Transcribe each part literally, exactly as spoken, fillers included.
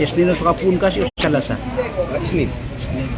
Isnin o ska poon kasi o Salasa? Isnin. Isnin.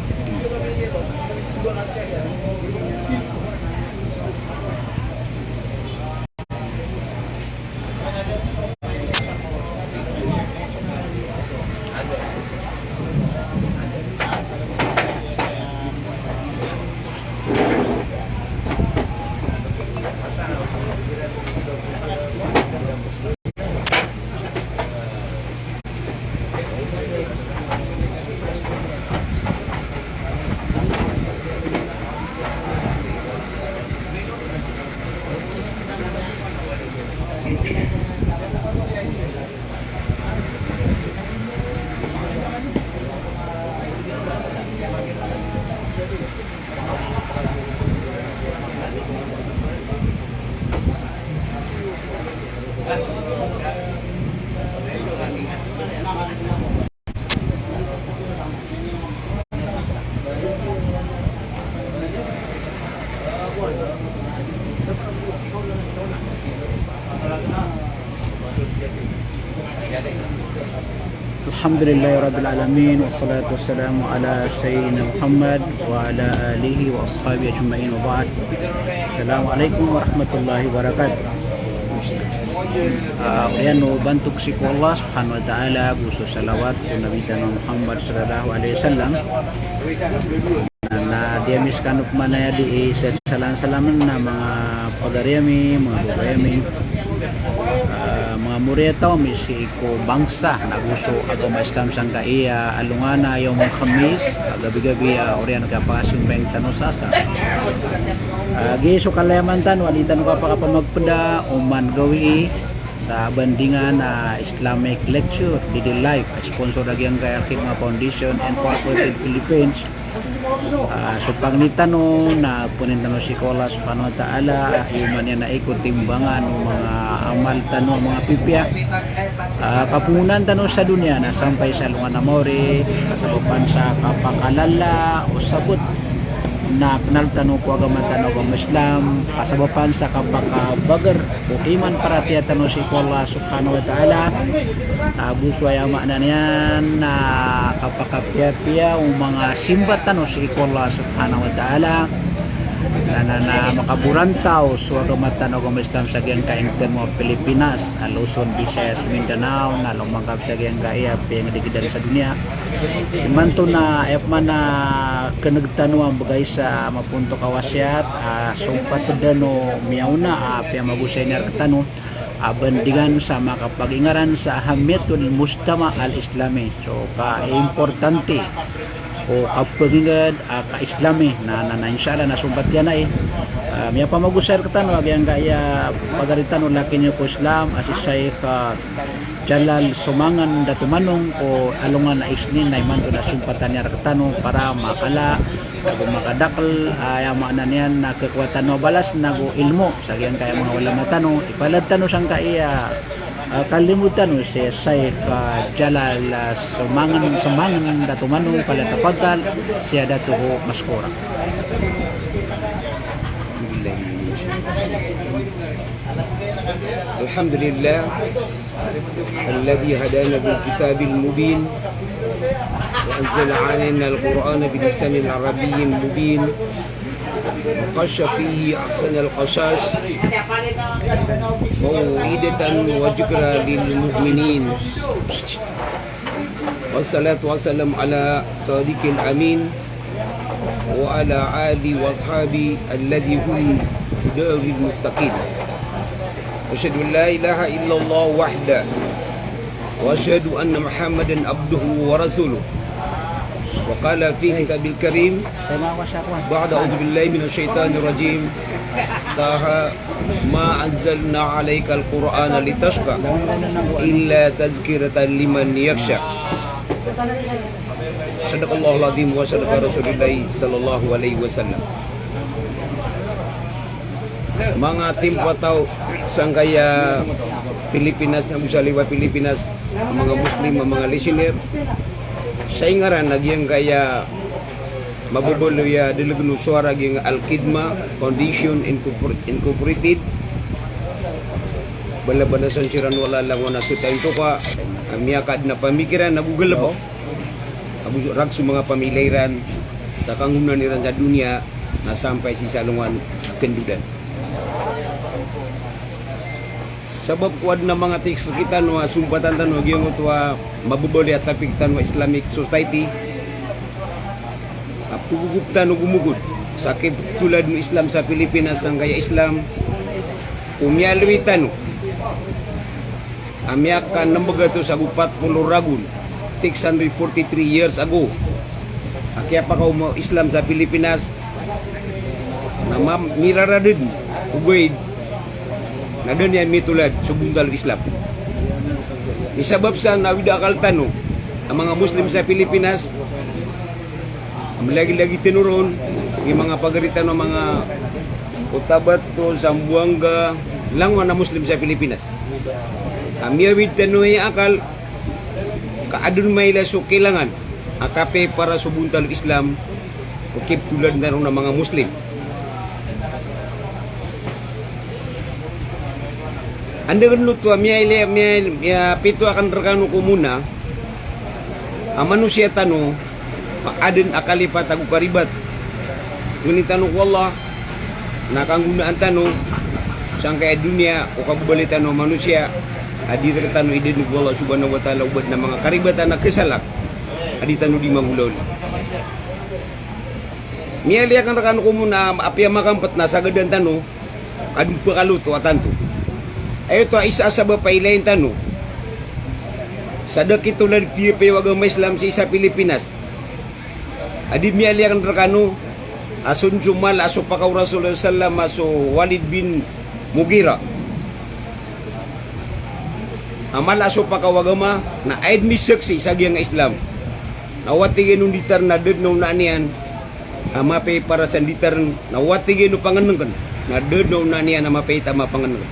Alhamdulillahi Rabbil Alamin, wassalatu wassalamu ala Sayyidina Muhammad wa ala alihi wa ashabihi ajma'in, wa ba'd. Assalamu alaikum warahmatullahi wabarakatuh. Ah, oriyan o bantog sii ko Allah Subhanahu wa Ta'ala, go so salawat ko Nabi tano Muhammad sallallahu alaihi wasallam. Na, na di ami skano pman aya di i sa-, salam-salaman a manga pagari ami, manga babay ami, ah, manga moriyataw ami sii ko bangsa, na go so agama Islam sangkai a alongan a Yawmul Khamis, a gabi-gabi a oriyan o kiyapakasambayang tano sa asar. Ah, giya so kalayaman tano a di tano kapakapamagpda oman gawii sa bandingan a Islamic lecture, D D Live, sponsor a giyangkai a Al-Khidmah Foundation and Cooperative Philippines. Ah, so pangni tano na poonin tano sii ko Allah Subhanahu wa Ta'ala, a iyoman iyan a iko timbangan o manga amal tano a manga pipiya. Ah, kapongonan tano sa doniya na sampay sa alongan a maori, kasabapan sa kapakalala o sabot na knal tano ko agama tano a agama Islam, kasabapan sa kapakabager o iman paratiyaya tano sii ko Allah Subhanahu wa Ta'ala, ago so aya maana niyan na kapakapiyapiya o manga simba tano sii ko Allah Subhanahu wa Ta'ala, na, na, na makaborantaw so agama tano a agama Islam sa giyangkai a ingd tano a Pilipinas, a Luzon, Visayas, Mindanao, na lomangkap sa giyangkai a piyangadigidan sa doniya. Imanto na aya pman a kneg tano a mbgay sa mapontok a wasiyat, a sompat dn o miyaona a piyamagosay niyan rktano, a bandingan sa makapagingaran sa ahamiyatul mujtama al-Islami. So, kaimportante o kapagingd a ka-Islami na, na, na, insha Allah na sompat iyan ai. Ah, miyapamagosay rktano a giyangkai a pagari tano a laki niyo ko Islam, a si Shaykh, ah, Jalal Somangan Datu Manong ko alongan a Isnin na imanto na sompatan iyan rktano para makala, ago makadakl, ah, aya maana niyan na khakowa tano a balas nago ilmo sa giyangkai a manga ulama tano, ipalad tano sangkai a, ah, kalimo tano si Shaykh, ah, Jalal, ah, Somangan, Somangan Datu Manong, falyatafaddal siyadatuhu mashkura. Alhamdulillah. الذي هدانا بالكتاب المبين وأنزل علينا القرآن بلسان عربي مبين وقص فيه أحسن القصص موعظة وذكرى للمؤمنين. والصلاة والسلام على صادق الأمين وعلى آله وأصحابه الذي هم دار المتقين. أشهد أن لا إله إلا الله وحده، وأشهد أن محمدا عبده ورسوله. وقال في كتاب الكريم بعد أعوذ بالله من الشيطان الرجيم، طه، ما أنزلنا عليك القرآن لتشقى إلا تذكرة لمن يخشى. صدق الله العظيم وصدق رسول الله صلى الله عليه وسلم. Manga timpataw sangkaya Pilipinas, na bo sa liwa Pilipinas, a manga Muslim, a manga listener. Sa ingaran a giyangkaya mababaloy a dalagn o sowara a giyangkai Al-Khidma Foundation Incorpor-, Incorporated. Balabalasan siran o Allah langon a so taw i toka a miyakaadn a pamikiran ago galbk ago so, rk so manga pamilya iran sa kangonaan iran sa doniya na sampay sii sa alongan a kandodan. Sabap ko adn a manga text rkitano a sompatan tano a giyangkoto a mababaloy a topic tano a Islamic society, a pagogop tano gomogod sa kiptolad o Islam sa Pilipinas sangkaya Islam ko miyaaloy tano a miyakanmbagatos ago pat polo ragon, six hundred forty-three years ago, a kiyapakaoma o Islam sa Pilipinas, na ma-, miraradn ogaid na da niyan mitolad so bontal o Islam. Misabap san a awid a akal tano a manga Muslim sa Pilipinas, a malagilagid tano ron i manga pagari tano a manga Cotabato, Zamboanga, langon a Muslim sa Pilipinas. A miyawid tano i akal ka adn maila so kailangan a kapiya para so bontal o Islam ko kiptolad tano a manga Muslim. Anda kn oto a miyailay, miya, miyapito akn rkano ko mona a manosiya tano, ka adn a kalipat ago karibat. Ngni tano ko Allah na kanggonaan tano sangkaya doniya o kababaloy tano a manosiya a di rktano idadn ko Allah subhanahu wa ta'ala o ba adn a manga karibatan a kasalak a di tano di manggolawla. Miyailay akn rkano ko mona a apiya makampt na sagadan tano, ka adn pkaloto a tanto. Aya oto a isa a sabap a ilayin tano sa da kitolad piyapiya o agama Islam sii sa Pilipinas. A di miyailay akn rkano a so, so mala a sopaka o Rasul sallallahu alaihi wasallam a so Walid bin Mughira a mala a sopaka o agama na aya dn misaksi sa giyangkai Islam na o tig iyan o nditar na da dn a onaan iyan a mapiya i paras a nditar, na o tig iyan o pangnngkn na da dn a onaan iyan a mapiya i tama a pangnngkn,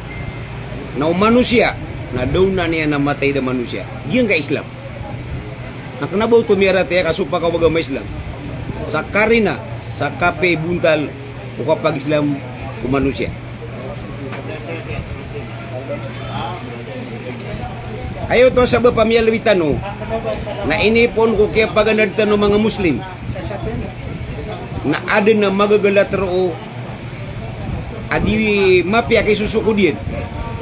na o manosiya na da onaan iyan a mataid a manosiya. Giyangkai Islam. Na kna ba oto miyaratiyaya ka sopaka o agama Islam sa karina sa kapiya i bontal o kapag-Islam o manosiya. Aya oto a sabap a miyaaloy tano na inipoon ko kiyapagandad tano a manga Muslim na adn a magagalat roo a di mapiya a kisosokod iyan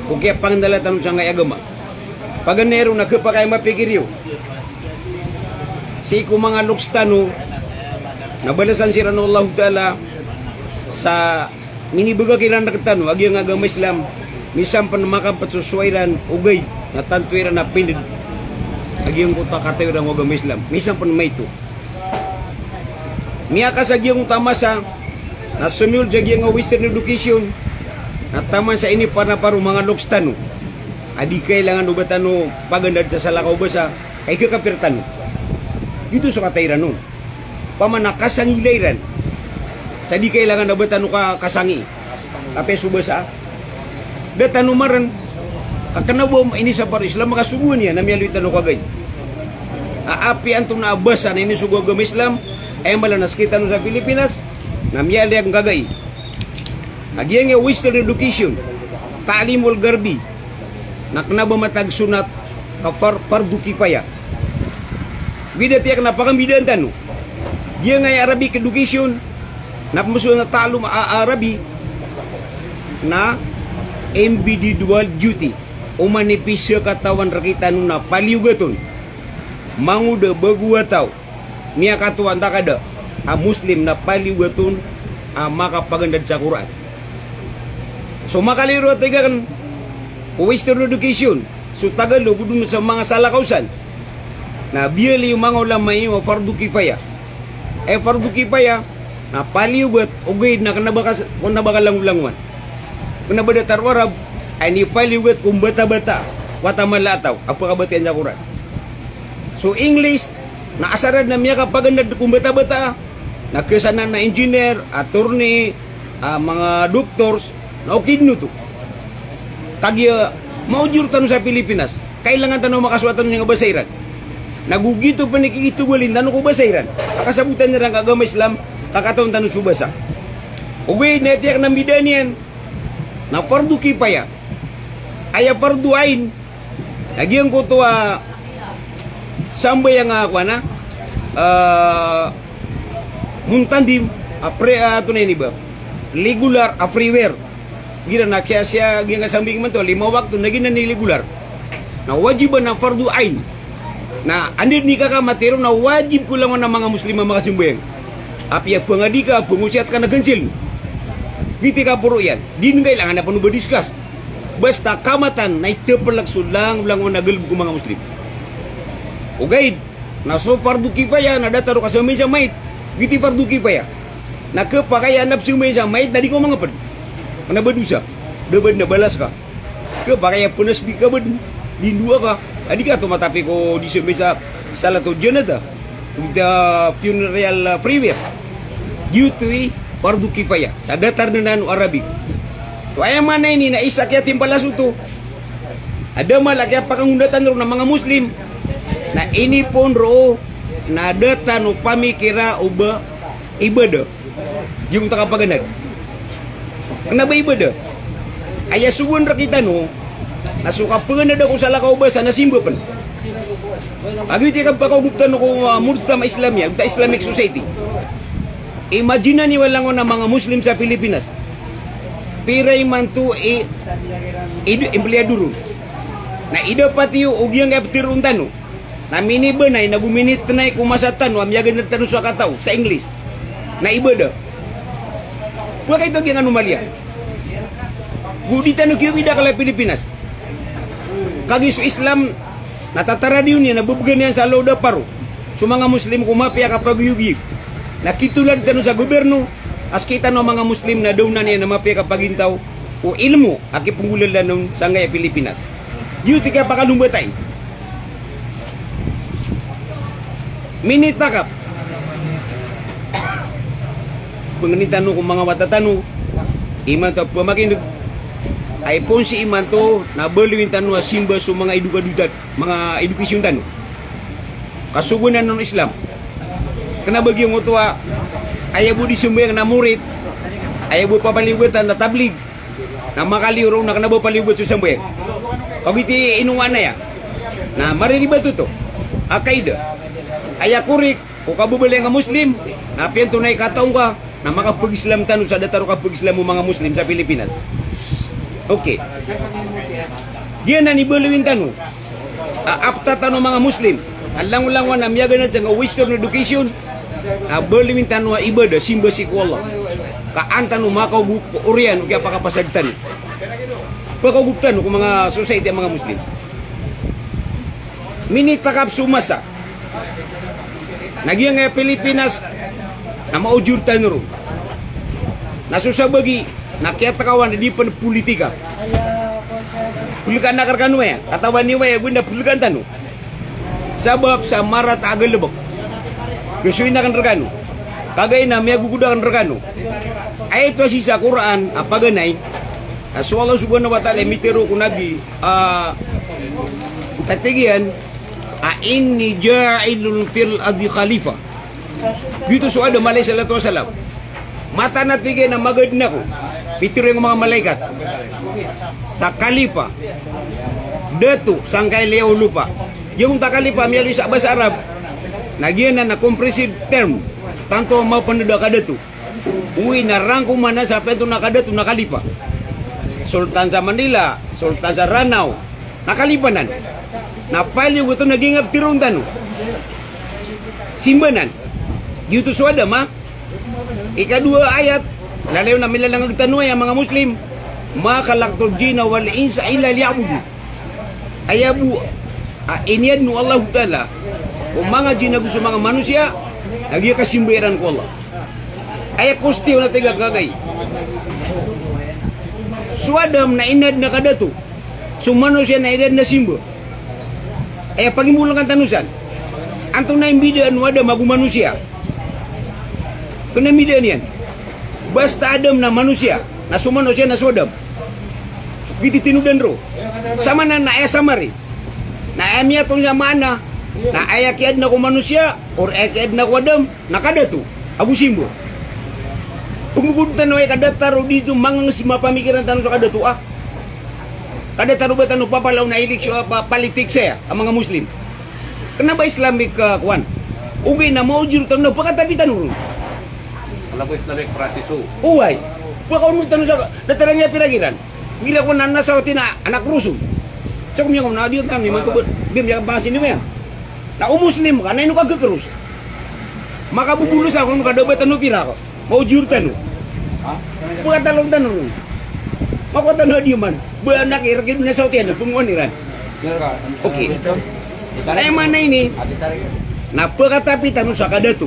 ko kiyapangndala tano sangkai agama. Paganay ron na khapakay a mapikir iyo sii ko manga loks tano na balasan siran o Allahu Ta'ala sa minibgay kiran rktano a giyangkai agama Islam, misan pn makampt so sowa iran ogaid na tanto iran a pinded a giyangkoto a katawi iran ko agama Islam, misan pn maito. Miyakasa giyangkoto a masa na somiyold sa giyangkai a Western education na taman sa inipanapar o manga loks tano a di kailangan o ba tano pagandad sa salakaw o basa, ka ikakapir tano. Giyoto so kataya iran on. Opama na kasangila iran sa di kailangan a ba tano ka, kasangi, kapiya so basa. Da tano marn, ka kna ba inisapar o Islam a kasogoan iyan a miyaaloy tano ko agay. A apiya antonaa a basa na inisogo o agama Islam, aya mala na sktano sa Pilipinas na miyaaloy akn ko agay a giyangkai a Western education, ta'limul gharbi, na kna ba matag sunnat ka far-, fardu kifaya. Ogaid a tiyak na pakambidaan tano. Giyangkai a Arabic education na pmbsowan a ta'allum a-, Arabi na individual duty. Oman i pizakatawan rktano na paliyogat on. Mangoda bago a taw, miyakatowa antaa ka da a Muslim na paliyogat on a makapagandad sa Qur'an. So makaliyo a tig akn ko Western education, so Tagalog, o dn sa manga salakaw san, na biyaloy o manga ulama iyo a fardu kifaya. Aya fardu kifaya na paliyogat ogaid na kna ba kas-, kna ba kalangolangowan. Kna ba datar o Arab a inipaliyogat ko mbata-bata, wata mala a taw a pkabatiya sa Qur'an. So English na asar dn a miyakapagandad ko mbata-bata, na khasanan na engineer, attorney, a manga doctors, na okit oto. Kagiya Maojor tano sa Pilipinas, kailangan tano makasoat tano sii ko basa iran. Na go gioto pn i kikitogalin tano ko basa iran a kasabotan iran ka agama Islam, ka katawan tano so basa. Ogaid na aya tiyak a mbidaan iyan na fardu kifaya, aya fardu ain, na giyangkoto a sambayang a kowan a, ah, muntadhim, a pre-, ah, antonaa ini ba, regular, a free wear. Igira na kiyasiya giyangkai a sambayang imanto a lima wakto, na giyanan i regular. Na wajib a na fardu ain. Na anda dn i kakamatay roo na wajib ko langon a manga Muslim a makasambayang. Apiya pangadi ka, pangosiyat ka na gansil. Giyoto i kaporo iyan. Di dn kailangan a pn o ba discuss. Basta kamatan na itaplk so langolangon a galbk o manga Muslim. Ogaid na so fardu kifaya na datar o kasambayang sa mait. Giyoto i fardu kifaya. Na khapakay a na psambayang sa mait na di ko mangapd, kna ba dosa. Da ba dn a balas ka. Khapakay a pnasbih ka ba dn, lindowa ka. A di ka tomatapik o di sambayang sa salatul janazah, o da funeral, ah, prayer. Giyoto i fardu kifaya sa datar dn anan o Arabic. So aya maana ini na isa a kiyatimbala oto a da mala a kiyapakangondatan roo na manga Muslim na inipon roo na da tano pamikira o ba ibadah. Giyangkoto a kapaganad. Kna ba ibadah. Aya sogoan rktano na so kapaganada ko salakaw o basa na simba pn. Ago aya kapakaogop tano ko, ah, mujtama Islami, ago ta Islamic society. Imagine niyo a langon a manga Muslim sa Pilipinas. Pira imanto i, i, empleyado ron. Na idapat iyo o giyangkai a ptharoon tano na minibanay na go minitnay ko masa tano a miyaganad tano sa kataw sa English na ibadah. Pkaito a giyangkai a anomalia. Go di tano kiyobi da kala Pilipinas. Kagiya so Islam na tataradiyo niyan na babgan iyan sa lawd a paro so manga Muslim ko mapiya a kapagoyogiyog. Na kitolad tano sa gobyerno a sktano a manga Muslim na da onan iyan a mapiya a kapagintaw o ilmo a kipnggolalan on sangkaya Pilipinas. Giyoto i kiyapakalombata i minitakap. Pangnin tano ko manga wata tano imanto a pamakin'g a ipoon sii imanto na baloyin tano a simba so manga edukadotad, manga edukasyon tano. Kasogoan anan o Islam. Kna ba giyangkoto a aya bo di sambayang na morit, aya bo papaliyogatan na tablig, na makaliyo roo na kna ba paliyogat so sambayang. Kagiya ino aya na mariribat oto a kaida. Aya korek o kababalay a Muslim na apiya antonaa i kataw ngka na makapag-Islam tano sa datar o kapag-Islam o manga Muslim sa Pilipinas. Okay. Giyanan i baloyin tano a apta tano a manga Muslim a langolangon a miyaganad sangkai a Western education, a baloyin tano a ibadah, simba sii ko Allah. Ka an tano makaogop ko oriyan o kiyapakapasad tano. Pakaogop tano ko manga society a manga Muslim. Minitakap so masa. Na giyangkai a Pilipinas na maojor tano ron. Na so sabagi na kiyatakawan a di pn politika. Plkaan akn rkano aya, katawan iyo aya, go anda plkaan tano. Sabap sa marata a galbk. Go so ina akn rkano. Kagiya na miyagogoda akn rkano. Aya ito a sii sa Qur'an a paganay a so Allah subhanahu wa ta'ala i mitharo ko Nabi, ah, a tig iyan a, "Inni ja'ilun fil ardi khalifa." Giyoto so Adam alayhis salatu wassalam. Mataan a tig iyan a magadn ako, pitharo iyan ko manga malaikat, sa khalifa, dato sangkai a liyawaw o lopa. Giyangkoto a khalifa, miyaaloy sa basa Arab na giyanan a comprehensive term, tanto a mapnd a kadato. Oway, na rangkom anan sa apiya antonaa a kadato na khalifa. Sultan sa Manila, Sultan sa Ranao, na khalifa nan. Na paliyogat on a giyangkai a ptharoon tano, simba nan. Giyoto so Adam, ha? Ikadowa a ayat, lalayon a milalangag tano aya manga Muslim, "Ma khalaqtul jinna wal insa illa liya'budun." Aya bo a iniyadn o Allahu Ta'ala ko manga jinn ago so manga manosiya na giya kasimba iran ko Allah. Aya kostiyon a tig a kagay, so Adam na inadn a kadato, so manosiya na inadn a simba. Aya pagimbolkan tano san, antonaa i mbidaan o Adam ago manosiya? Antonaa i mbidaan iyan? Basta Adam na manosiya, na so manosiya na so Adam. Giyoto i tinodan ron. Samanan na aya samari. Na aya miyatoon sa maana. Na aya kiyaadna ko manosiya, or aya kiyaadna ko Adam, na kadato ago simba. Pnggogodan tano aya kadatar o di to mangangsi mapamikiran tano sa kadato a. Kadatar o ba tano papalaw na eleksyon, a, pa-, politics aya a manga Muslim. Kna ba Islamic, a, kowan. Ogaid na maojor tano na pkatapi tano ron. Kala ko Islamic process o. Oway. Pakaonot tano sa datar a miyapirak iran. Igira ko na nasa o tina anak Rasul. Sa ko miyakomon a di o tano iman ko ba, di miyakapangasi niyo iyan. Na o Muslim ka, na ino ka gkros. Makabobolos ako, ino ka da ba tano pirak. Maojor tano. Pkatalon tano. Makowa tano a di man. Ba anak irak ido na sa o tina, pngowan iran. Okay. Aya maana ini, na pkatapi tano sa kadato.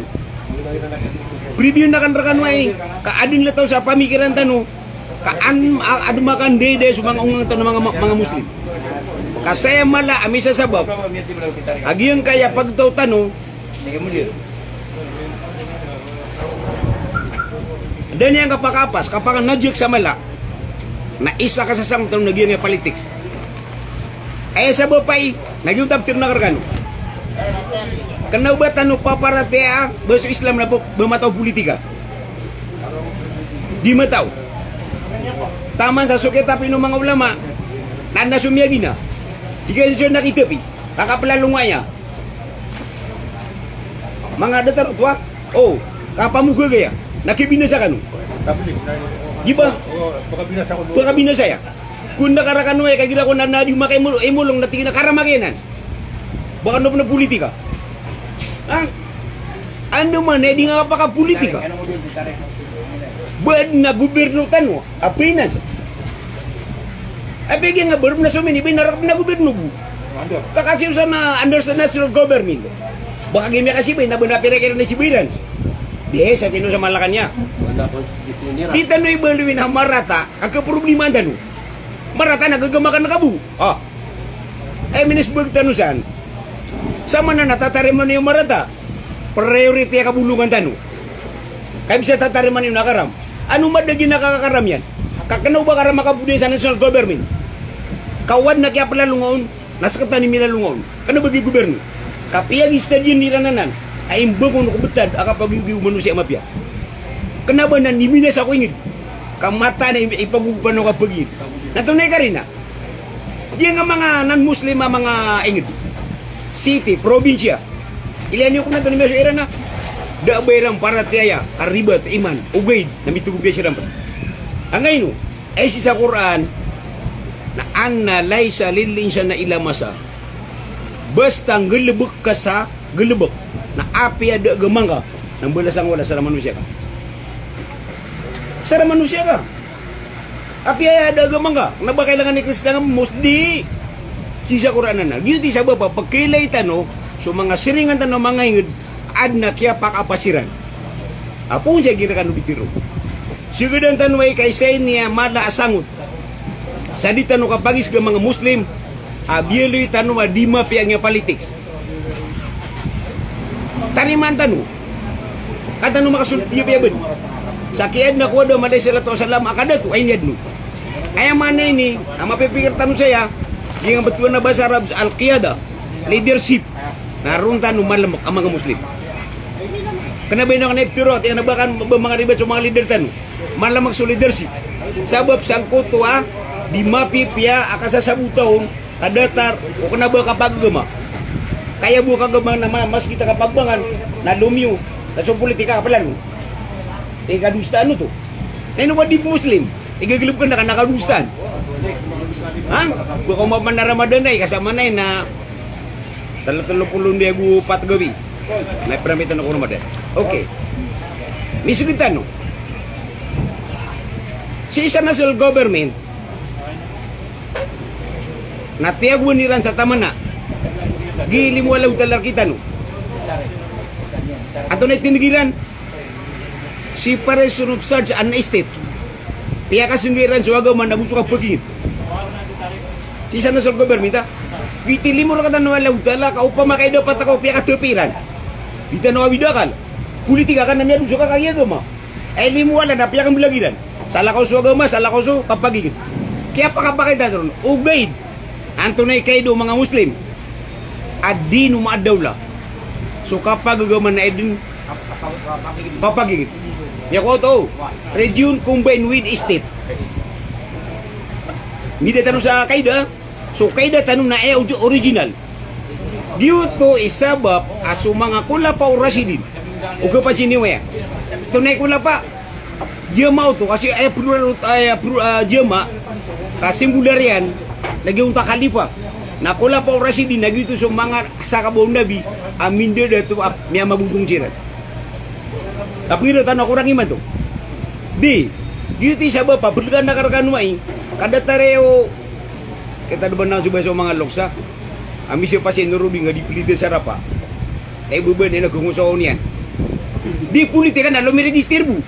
Preview na kan rkano ay, ka adn ltaw sa pamikiran tano, ka an, a-, adn makan dede so manga ongng tano manga, manga Muslim. Ka saya mala a misasabap a giyangkaya pagtaw tano, da niyan kapakapas, kapakanajek sa mala, na isa ka sasangot tano na giyangkaya politics. Aya sabap ai, na giyoto a ptharoon akn rkano. Kna o ba tano paparatiyaya, ba so Islam na ba, ba mataw politika. Di mataw. Taman sa so kitab o manga ulama, na adn a so miyagina. Di ka so na kitapi. Ka kaplalonga aya. Manga datar oto a. O, kapamogagaya. Na kibinasa kano. Di ba? Pkabinasa aya. Kon da karakano aya, kagira ko na, na di makaimol-, imolong na tig iyan a karama ka iyan. Ba kano pn a politika. Ha? Andamanaya di nga kapakapolitika. Ba adn a gobyerno tano a finance. Apiya giya nga ba roo na so mini, ba ina roo na gobyerno bo. Ka kasi o sa na under sa national government. Ba kagiya miyakasibay na ba na pira kira na sibay iran. Di sa tino sa Malacanang. Di tano ibaloy na marata a kaproblema tano. Marata na gagama ka na kabo. O. Aya minisbag tano san. Samanan na tatariman iyo marata. Priority a kabolongan tano. Ka bisa tatariman iyo na karam. Ano madagi na kakakaram iyan? Ka kna o ba karam a kabodaya sa national government. Ka o adn a kiyaplalonga on, na sktano i milalonga on. Kna ba giya gobyerno. Ka piyagistadiyan iran anan a imbag on ko btad a kapagiyogiyo o manosiya a mapiya. Kna ba nan iminasa ko ingd. Ka mataan a i-, ipagogopan o kapagid. Na tonaa i karina. Giyangkai a manga non-Muslim a manga ingd. City, probinsya. Ilaya niyo ko na tonaa i miyasowa iran na. Da a ba iran paratiyaya, a ribat, iman, ogaid, na mitogo piya siran pn. Angkaino, aya sii sa Qur'an, na anna laysa lil insani illa ma sa'a. Basta nggalbk ka sa galbk, na apiya da a agama ngka, na mbalasan o Allah sa manosiya ka. Sa manosiya ka. Apiya da a agama ngka, na ba kailangan i Kristiyan ka, Muslim. Sii sa Qur'an anan. Giyoto i sabap a pkhailay tano so manga siringan tano a manga ingd a adn a kiyapakapasiran. Apiya sa giyangkano pitharo. Sgdan tano aya ka isa ini a mala a sangot. Sa di tano kapagisga a manga Muslim a biyaloy tano a di mapiya a politics. Tarimaan tano. Ka tano makasold piyapiya bn. Sa kiyaadna ko Adam alayhis salatu wassalam a kadato a iniyadn on. Aya maana ini, a mapipikir tano saya, giyangkai a bthowan a basa Arab, al-qiyada, leadership. Na ron tano malamk a manga Muslim. Kna ba ino kna iptharo, ati kna ba kan ba manga ribat so manga leader tano. Malamk so leadership. Sabap sangkoto a di mapipiya a kasasabota on, kadatar, o kna ba kapagagama. Kaya bo kagama na ma-, mas kita kapagbangan, na lomiyo, na so politika kaplano. Ikadosaan oto. Na ino ba di Muslim? Igagalbk ka na ka na kadosaan. Ha? Ba ko mapan a Ramadan ay, kasama na na tlo, tlo polo ndi ago pat gawii. Na ipramit tano ko Ramadan. Okay. Misgd tano. Sii sa national government, na tiyagoan iran sa tamana. Gii limo a Allahu Ta'ala rkitano. Antonaa i tindg iran? Separation of church and state. Piyakasngga iran so agama na go so kapagingd. Sii sa national government, a. Gii limo rktano a Allahu Ta'ala, ka opama ka ida pat ka o piyakatapi iran. Di tano awid akal. Politika ka na miyadosa ka kagiya agama. Ay limo a Allah na piyakamblag iran. Salakaw so agama, salakaw so kapagingd. Kiyapakapakay tano ron. Ogaid. Antonaa i kaida o manga Muslim? Ad-dinu ma'ad dawla. So kapagagama na aya dn kapagingd. Aya koto, region combined with state. Mbida tano sa kaida. So kaida tano na aya ojo original. Giyoto i sabap a so manga khulafa ur-rashidin. Ogaid pa sii niyo aya. Antonaa i khulafa? Jama oto, kasi aya plural, aya plu-, ah, jama, ka singular iyan, lagid o khalifa. Na khulafa ur-rashidin, na giyoto so manga sakabaya o Nabi a mindadato a miyamagontong siran. Kapiya tano a korang imanto. Di, giyoto i sabap a pd ka na karkano ai, ka datar iyo, kita dn ba na so ba so manga lokes a, a misa pa sii Nairobi nga di pilitan sa rapa. Na ibaban iyan a gongosaw niyan. Di politika na lomiregister bo.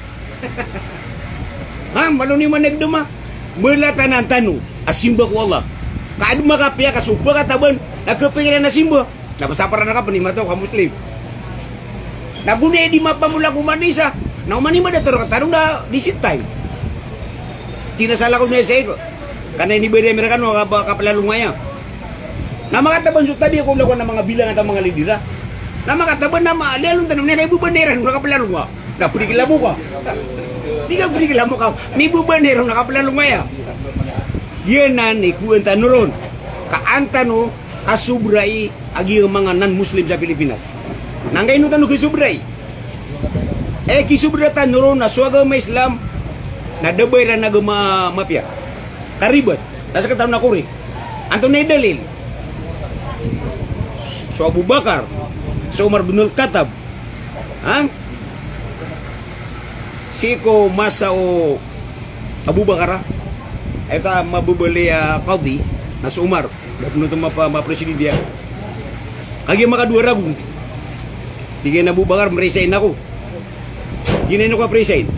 Ha, malo niyo managdama. Mala tanan tano a simba ko Allah. Ka adn makapiya ka so ba kataban na kapikiran a simba. Na ba sapar anan ka pn i mataw ka Muslim. Na gona i di mapamolak o manisa. Na o manima datar ka tano na di sitay. Tina salakaw na isa iko. Kana ini bari Amerikano ka ba kaplalonga aya. Na makataban so tabi ko lakowan a manga bilang a manga lidira. Na makataban na ma-, liyalon tano na kaibaban iran na kaplalonga. Na pd i kilamo ka. Di ka pd i kilamo ka. Mibaban iran na kaplalonga aya. Giyanan i kowan tano ron. Ka an tano kasobrai a giya manga non-Muslim sa Pilipinas. Na angkaino tano kasobrai? Aya kisobra tano ron na so agama Islam na da ba iran agama mapiya. Karibat. Na sktano na kori. Antonaa i dalil? So Abu Bakar, so Umar bin Al-Khattab, ha? Sii ko masa o Abu Bakar, a, aya ka mababaloy a qadi na so Umar, da pn oto mapa-, mapresidente iyan. Kagiya makadowa ragon. Tig iyan a Abu Bakar, mresign ako. Tig iyan a ino ka presign?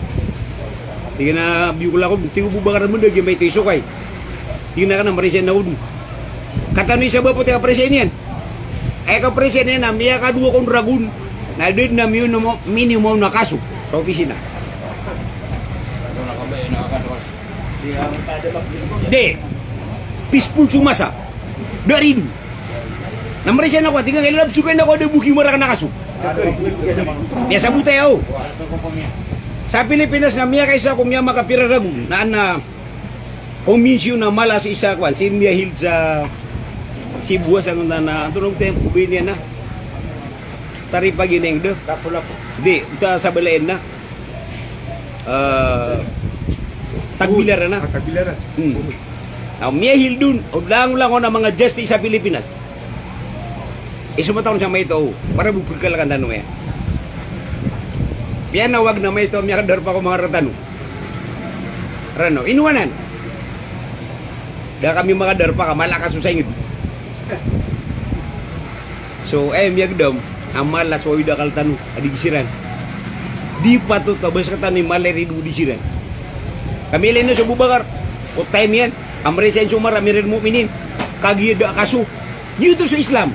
Tig iyan a biyokol ako, tig o Abu Bakar, manda giya maito i sokay. Tig iyan a kna, mresign ako dn. Katharo i sabap o tig a presign iyan. Aya kapresign iyan na miyakadowa kon ragon na da dn a miyonom, miniyomaw na kaso sa opisina. Di. Peaceful so masa. Da rido. Na mresign ako, tig iyan a kailalabsokan ako a da bo kiyomarak na kaso. Miyasabot aya, o. Sa Pilipinas na miyakaisa ko miyamakapira ragon na, na komisyon a mala sii sa kowan, sii miyahil sa Cebu a sangontan a, antonaa oto i tempo ba ini ana? Taripag ini ngda. Lapu-lapu. Di, oto a sabala iyan na. Ah, Tagbilaran na. Ah, Tagbilaran. Hmm. Na miyahil dn o langolangon a manga justice sa Pilipinas. Isomat ako sa maito, o, para bo pkalakan tano aya. Piyanawag na maito a miyakadarpa ko manga rtano. Rano, ino anan? Da kami makadarpa ka mala ka so saingd. So, aya miyagdam a mala so awid a akal tano a di siran. Di patot a ba sktano i mala i rido di siran. Ka miyailay na so Abu Bakar ko time iyan a mresign so Umar, Amirul Mu'minin, kagiya da a kaso. Giyoto so Islam.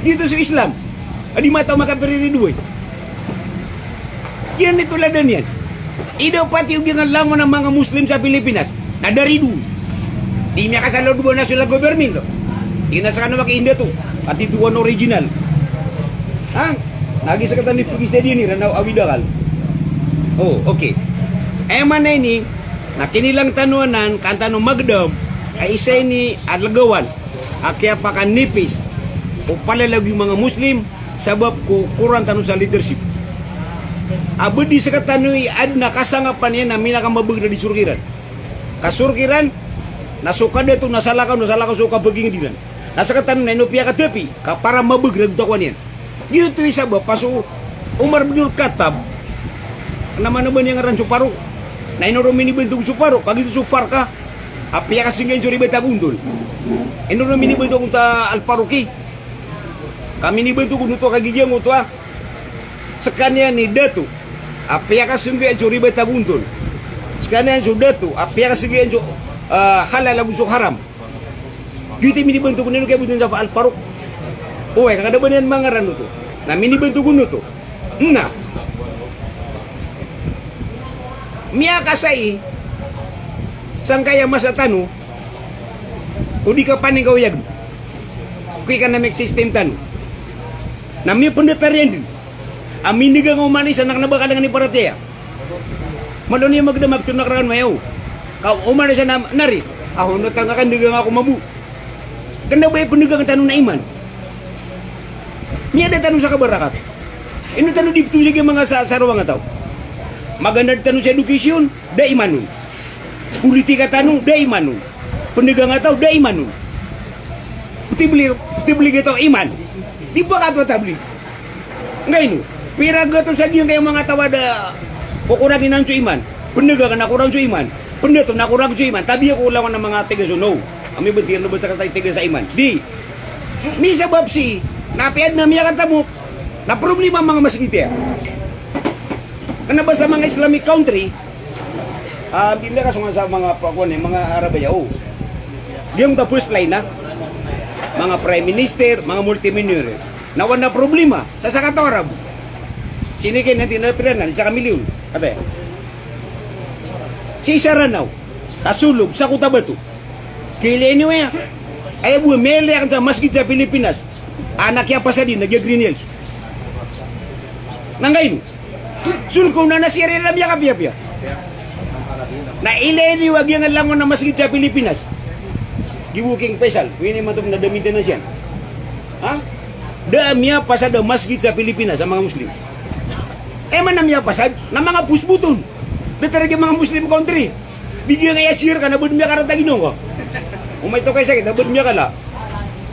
Giyoto so Islam. A di mataw makapiriridoay. Giyanan i toladan iyan. Ida pati o giyangkai langon a manga Muslim sa Pilipinas na da rido. Di miyakasalaw o ba national government, o. Tig iyan a skano maki inda to. Pati to kon original. Ha? Na giya sktano i pagistadiyan iran a awid a akal. O, okay. Aya maana ini na kinilang tano anan, ka an tano magdam a isa ini a lgawan a kiyapakanipis o palalagoy o manga Muslim, sabap ko korang tano sa leadership. A ba di sktano i adn a kasangapan iyan a minakamabager a di sorok iran. Ka sorok iran na so kadato na salakaw, na salakaw so kapagingd iran. Na sktano na ino piyakatapi ka para mabager a gota kowan iyan. Giyoto i sabap a so Umar bin Al-Khattab, na mana ba niyan ngaran so Farouk? Na ino ron minibantog so Farouk, kagiya so Farka a piyakasnggain so ribat a gontol. Ino ron minibantog oto a Al-Farouki? Ka minibantog oto a kagiya giyangoto a skaniyan i dato a piyakasnggain so ribat a gontol. Skaniyan so dato a piyakasnggain so, ah, halal ago so haram. Giyoto i minibantog on, ino kiyabothowan sa Al-Farouk? Oway, ka da ba niyan mangaran oto na minibantog on oto. Na miyakasai sangkaya masa tano O di ka paningkawiyag. Koy ka na mik system tano. Na mipndatariyan dn a mindagang o oman isa na kna ba ka langon i paratiyaya. Malo niyo magdamag tano a karano aya o. Ka oman isa na nari. Aho na tanga ka ndagang ako mambo. Kna ba i pndagang tano na iman. Miyada tano sa kabarakat. Ino tano di pthoon sa giya manga sa, sa rowang a taw. Maganad tano sa education, da iman on. Politika tano, da iman on. Pndagang a taw, da iman on. Ptiblig, ptiblig a taw, iman. Di ba ka to tablig? Nggaino, pira gatos a giyangkaya manga taw a da kokorangin on so iman. Pndagang na korang so iman. Pndato na korang so iman. Tabiya ko langon a manga tiga so no. Ami bntiyan o ba sa katay tiga sa iman. Di. Misabap sii na apiya dn a miyakatamok na problema a manga masgit aya. Kna ba sa manga Islamic country, ah, di na kasongan sa manga pa-, kowan, eh, manga Arab aya, o. Giyangkoto a first line, ah. Manga prime minister, manga multimillionaire. Na oway na problema sa sakataw a Arab. Sii niyan, na di na pira nan, isa ka milyon. Kataya. Sii sa Ranao, sa Solog, sa Cotabato. Kailay niyo aya. Aya bo a miyalay akn sa masgit sa Pilipinas a kiyapasad iyan na giya Green Hills. Na nggaino, solkow na na sii ran a miyakapiyapiya. Na ilay niyo a giyangkai langon a masgit sa Pilipinas. Gibo King Faisal, wini matop na da maintenance iyan. Ha? Da a miyapasad a masgit sa Pilipinas a manga Muslim. Aya man a miyapasad na manga push button. Datar a giya manga Muslim country. Di giyangkaya share ka na ba dn miyakarata ginawa ngka. O maito ka i sakit na ba dn miyakala.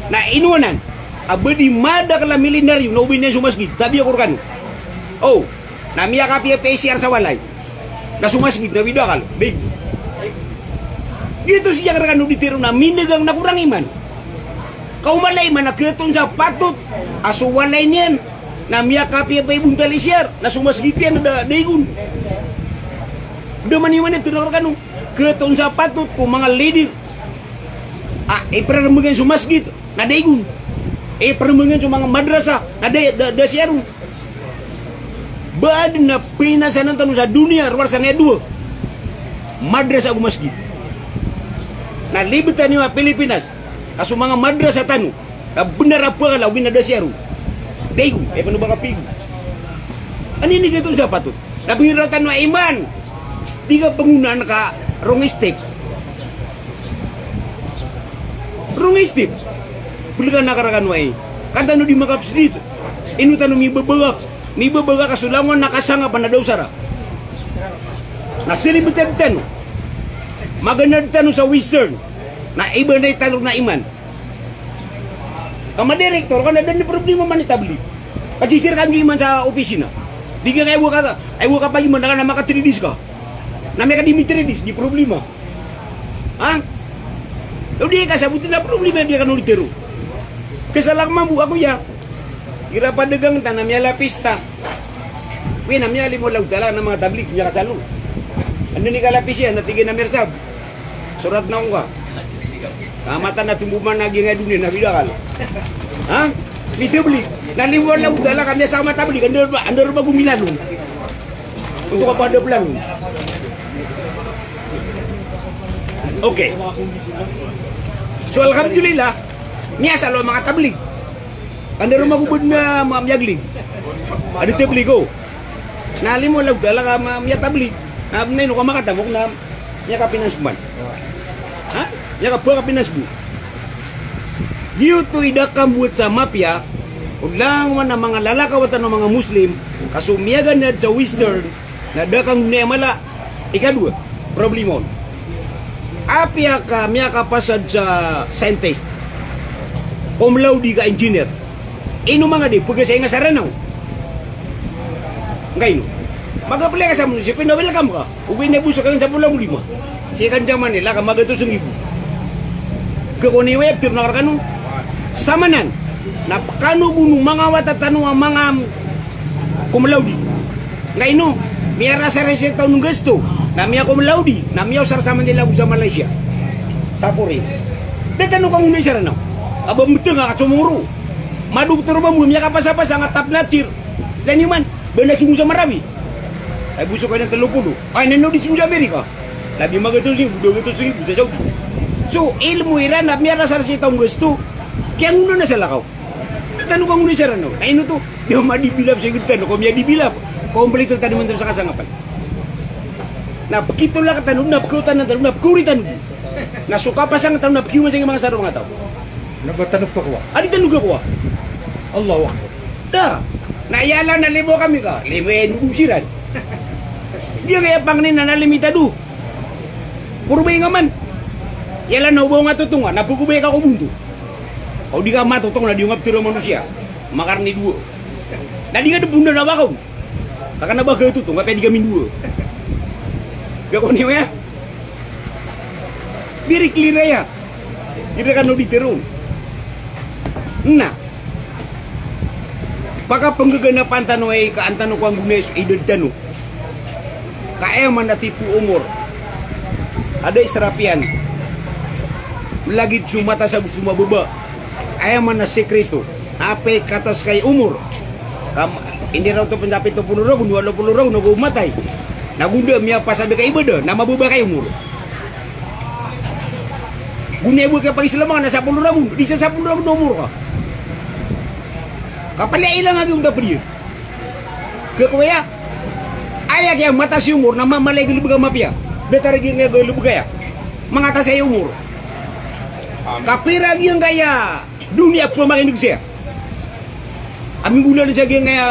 Na ino anan a ba di madakl a milyonaryo na oba niyan so masgit, tabiya ko rkano. O, na miyakapiyapiya i share sa walay. Na so masgit na bida akal, big. Giyoto sii akn rkano di tharoon a mindagang na korang iman. Ka o mala i iman na khatoon sa patot a so walay niyan na miyakapiyapiya i bontal i share, na so masgit iyan na da, da igon. Da man iman iyan, tharoon akn rkano. Khatoon sa patot ko manga leader a iprarmbag iyan so masgit na da igon. Iprarmbag iyan so manga madrasa na da, da, da share on. Ba adn a pinasanan tano sa doniya rowar sangkaya dowa, madrasa ago masgit. Na libtan iyo a Pilipinas a so manga madrasa tano na bnar a pkhala o ba na da share on. Da igon, aya pn o ba kapigo. Anini khatoon sa patot. Na bingiraw tano a iman. Di ka pangonaan ka wrong step. Wrong step. Blkan a karkano ai. Kan tano di makapsdit. Ino tano mibabagak. Mibabagak a so langon a kasangap a na da osara. Na sii btad tano. Maganad tano sa Western. Na iba na i tano na iman. Ka madirector ka na da dn problema man i tablig. Ka sisir ka niyo iman sa opisina. Di ka kaya bo ka, ay bo ka pag-iman na ka na maka-three days ka. Na miyakadimi-three days, di problema. Ha? O di ka sabot na problema, di ka no di tero. Kasalang mambo ako iya. Igira padagang ta na miyalapis ta. Wi na miyalimo law dala na manga tablig, miyakasalo. Anda ni kalapis iyan, na tig iyan a mirsab. Sorat na ko ngka. Ka mata na tombo man a giyangkai a doniya na bida akal. Ha? Mitablig. Na limo law dala ka miyasama tablig. Anda, anda roo ba gomilalong. Ontok a pada planon. Okay. So, alhamdulillah, miyasalo a manga tablig. Anda roo ba gomilalong, miyaglig. Anda tablig, o. Na limo law dala ka ma-, miyatablig. Na bnay no ka makatamok na miyakapinans bo man. Ha? Miyakapakapinans bo. Giyoto i da kambowat sa mapiya, o langon a manga lalakaw tano a manga Muslim, ka so miyaganad sa Western, na da kanggonay a mala, ikadowa, problema on. Apiya ka miyakapasad sa scientist, cum laude ka engineer, ino manga di, pegasa inga sa Ranao. Ngkaino. Mag-apply ka sa munisipyo na welcome ka. Ogaid na bosok ka sa Pulo Lima. Sii ka njaman ila ka magatos nggibo. Kekoni web tir na karkano. Samanan. Na pekano gono manga wata tano a manga cum laude. Ngkaino. Miyarasarasa tano nggasto. Na miya cum laude. Na miyaosar sa Manila go sa Malaysia. Sa pori. Da tano kangonay sa Ranao. Aba mbeteng a katsomong roo. Madoktor mambo miyakapasapasa nga top notch. Laniman, ba na songo sa Marawi. Ay, bosok ka na telo polo. Ay, na no di songo sa Amerika. Labi magatos nggibo, dowa gatos nggibo sa Saudi. So ilmo iran na miyarasar sii tano nggasto. Kiyangonan a salakaw. Tano kangonan sa Ranaw. Na ino oto? Di madibilap sa ged tano, ko miyadibilap. Komplito tano man tano sa kasangapan. Na pekitolak tano, na pekawtan tano, na pekaori tano. Na so kapasang tano, na pekiyoman sa manga saro manga taw. Na ba tano pekowa? Adi tano gakowa. Allahu Akbar. Da. Na iyala na limo kami ka. Limo en busiran. Di nga iya pangnin na limitado. Poro ba ingaman. Iyala na oba nga totonga, na pegobay ka ko bonto. O di ka matotonga na di nga petero manosiya. Makarni dowa. Na di nga debonda na bakaw. Ka kena ba ka totonga, apiya di ka mindowa. Ka ko niyo ya. Very clear aya. Ira kano di teron. Na pakapenggeganapa tano ay ka an tano ko anggonay so idad tano. Ka aya man a tito omor a da i serapian. Lagid so matas ago so mababa. Aya man a sekreto. Apiya katas ka i omor. Ka, indi raw oto pen sa pito polo ragon, walo polo ragon ago matay. Na go da miyapasad ka i ibada, na mababa ka i omor. Go niyan bo kiyapagislam ka na sapolo ragon, di sa sapolo ragon a omor ka. Ka palaya ilang a giyangkoto a ped iyan. Ka koya, aya kiya matas i omor na mamalay galebek a mapiya. Datar a giyangkaya galebek aya. Mangatas aya i omor. Ka pira giyangkaya doniya a pemakineg saya. Ami golalan sa giyangkaya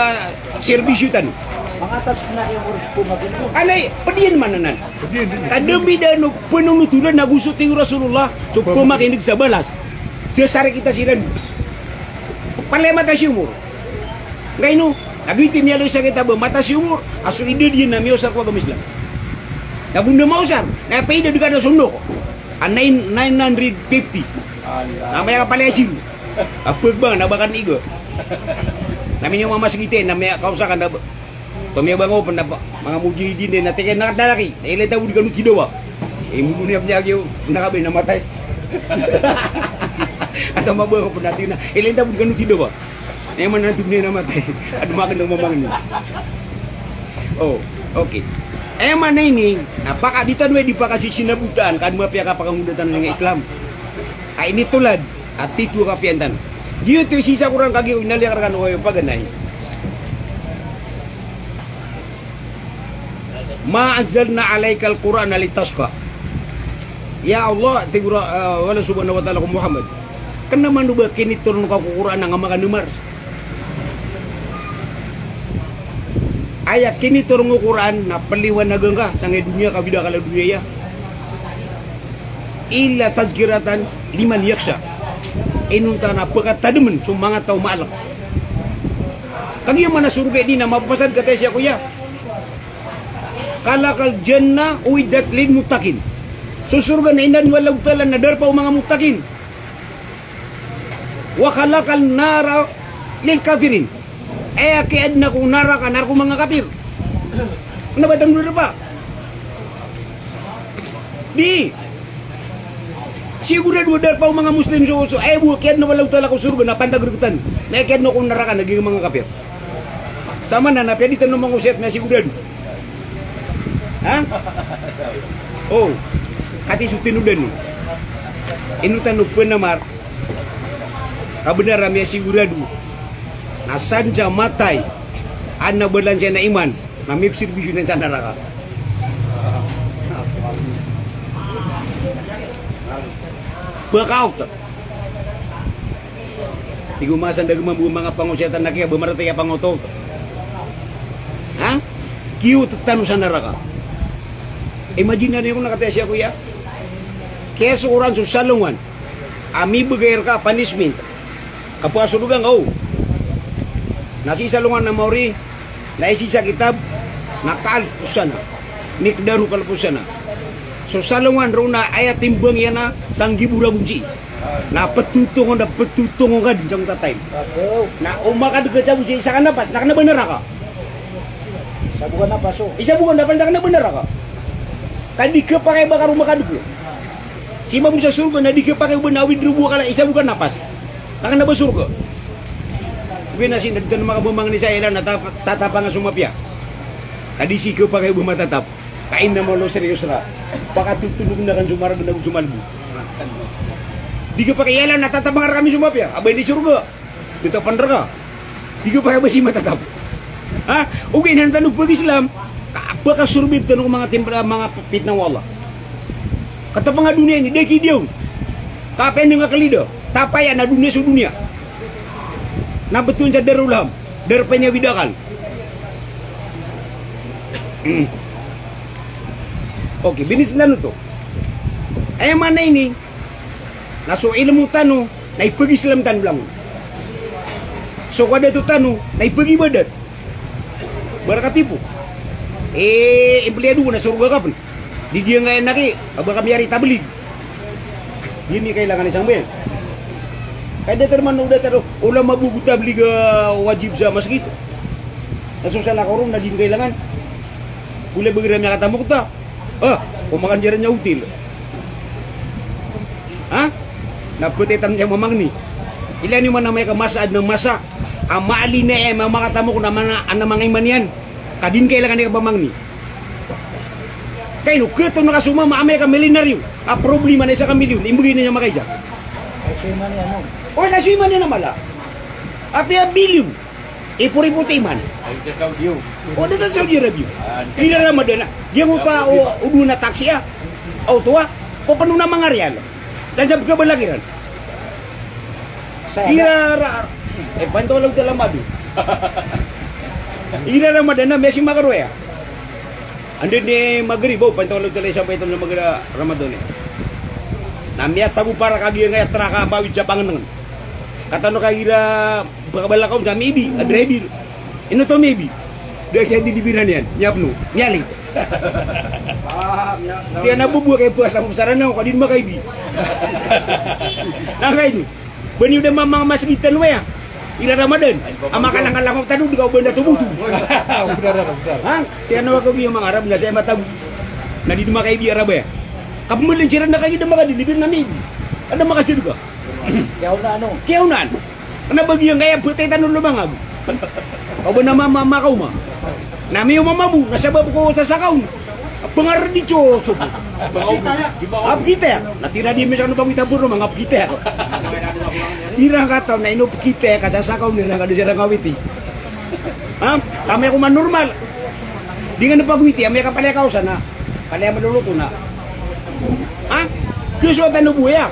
serbisyo tano. Mangatas pen a giyangkaya pemakineg. Anay, ped iyan man anan. Ped iyan, ped iyan. Ka da mbida o penonotolan ago so tig o Rasulullah, so pemakineg sa balas. Sa sarakit a siran. Palaya matas i omor. Ngkaino, na giyoto i miyaaloy sa kitab a matas i omor a so idad iyan na miyaosar ko agama Islam. Na go da maosar, na apiya idad ka na sondok a nine, nine hundred fifty. Na miyakapalaya siro. A pegbang na ba kan iga. Na miniyo mama sa giti na miyakaosakan na ba. Tomiyabang o pen a ba, manga mujahidin den na teke na dalaki. Na ilay tabo di kano tidawa. E, mudo niyan piyagi o, na kabay na matay. Ata mabang o pen a tig na ilay tabo di kano tidawa. Aya maana na tig iyan a matay. Ado makan na mamangni. O, okay. Aya maana ini, na paka di tano di pakasisinabotan, ka ado mapiya kapakangoda tano sa Islam. Ka initolad a tito a kapiya tano. Giyoto i sii sa Qur'an kagiya inaloy akn rkano ko paganay. Ma anzalna alaykal Qur'ana litashqa. Ya Allah, tig o, ah, o Allah subhanahu wa ta'ala ko Muhammad. Kena man o ba kinitoron ka ko Qur'an a nga makanamar. Aya kinitoron ko Qur'an na peliwanagan ka sangkai doniya ka bida kala doniya iya. Illa tazkiratan liman yakhsha. Inonta na pekatademen so manga taw maalek. Kagiya man a sorga ini na mapapasad ka taya siya koya. Khalaqal jannata u'iddat lil muttaqin. So sorga na inadn o Allahu Ta'ala na darpa o manga muttaqin. Wa khalaqan nara lil kafirin. Aya kiyaadna ko naraka na rk o manga kapir. Kena ba tano darpa? Di. Sigurado a darpa o manga Muslim so, so, aya bo kiyaadna o Allahu Ta'ala ko sorga na pantag rktano. Na aya kiyaadna ko naraka na giyangkai manga kapir. Samanan na apiya di tano mangosiyat na sigurado. Ha? O. Kati so tinodan. Ino tano penamar. Kabenar a miyasigurado na san sa matay a adn a balansiya na iman na mipsirbisyo nan sa naraka. Pekaot. Tig o masa ndg mambo manga pangosiyatan na kiya ba maratay a pangoto. Ha? Kiyoto tano sa naraka. Imagine niyo kon na kataya siya koya. Kiyasoran so salongan a mibegay rka a punishment. Kapoon a sorga ngka o. Na sii sa salongan na maori, na sii sa kitab, na ka alfu sana. Miqdaru ka alfu sana. So salongan roo na aya timbang iyan na sanggibo ragon sii. Na petotongon, na petotongon ka dn sangkoto a time. Na o makadeg ka sa bo sii isa ka napas, na kena ba naraka. Isa bo ka napas, o. Isa bo ka napas, na kena ba naraka. Ka di khapakay ba ka roo makadeg. Sii mambo sa sorga na di khapakay ba na withdraw bo ka la isa bo ka napas. Na kena ba sorga. Ogaid na sii na di tano makabamangni sa ila na tap-, tatapang so mapiya. Ka di sii khapakay ba matatap. Ka innamal usri yusra. Pakatotolog na kan so marg na so malbo. Di ka pakialam na tatabang rkami so mapiya, a ba ini sorga, tetapan rka. Di ka pakialam si matatap. Ha? Ogaid na tano pag-Islam, ka ba ka sorbib tano ko manga timbra, manga pitna o Allah. Katapang a doniya ini, da ki diyaw. Kapiya na nga kalida. Tapaya na doniya so doniya. Na betowan sa Darul Ham. Darpa ini a bidakal. Hmm. Okay, binis tano oto. Aya maana ini, na so ilmo tano na ipag-Islam tano langon. So kadato tano na ipag-ibadat. Ba rka tipo. Eh, empleyado ko na sorga ka pen. Di giyangkaya na ki, a ba ka miyari tablig. Di ini kailangan i sambayang. Kaya datar man o datar o, o lama bo ko tablig a wajib sa masgit. Na so salakaw ron na di ini kailangan. Gulay ba gira miyakatamok ta. Ah, o makan diyaran iyan a hotel. Ha? Na peti tano iyan mamangni. Ilaya niyo man amay ka masa aden a masa a maalin iyan a makatamok na mana, ana manga iman iyan. Ka di ini kailangan i kapamangni. Kaino, ketoon ka so mama amay ka milyonaryo a problema na isa ka milyon, imbegay niyan makaisa. Ay, so iman iyan, no? O, na so iman iyan a mala. Apiya bilyon. Ipor-ipor ti iman. Ay, sa Saudi, o. O, da sa Saudi Arabia. Ah, igira Ramadan a. Giyangkoto a, o, o dowa na taxi a. Auto a. Ko peno na manga riyal. Sa jab ka balak iran. Sa igira ra-, eh, pantaw lang dalam abi. Igira Ramadan a, miyasi makaroya. Anda ni Maghrib, o, pantaw lang dalam sampay ito na Maghrib, Ramadan, eh. Na miyat sa bo para kagiya ngaya traka bawid sa pangenengen. Katano kagira Baka balakaw na mibi, a driver. Ino to mibi? Da kiya deliveran iyan, miyapno, miyalit. Ah, miya-, Tiyan a bo bo a kaya pwasa ko sa Ranaw, ka di makaibi. Na kaino. Ba niyo da mama masgit tano aya. Igira Ramadan. A makalang-kalang ko tano, di ka o ba na toboto. Benar, benar. Ha? Tiyan a wakaw iyo manga Arab, na saya matago. Na di makaibi Arab aya. Kapembelen siran na kagiya da makadeliver na mibi. Ada makasadka. Kiyaonaan, o. Kiyaonaan. Kena ba giyangkaya petay tano lomangag. Ka o ba na ma-, ma-, makaoma. Na miyaoma mambo, na sabap ko sasakaw. Bengar di tiyo, so. A pekitaya. Na tira di misan o pangwita bo, manga pekitaya. Iran kataw na ino pekitaya, ka sasakaw, iran kado siran kawiti. Ha? Kamay ko manormal. Di nga na pagwiti, amay ka palaya kaosan na. Palaya maloloto na. Ha? Kesoatan o bo aya.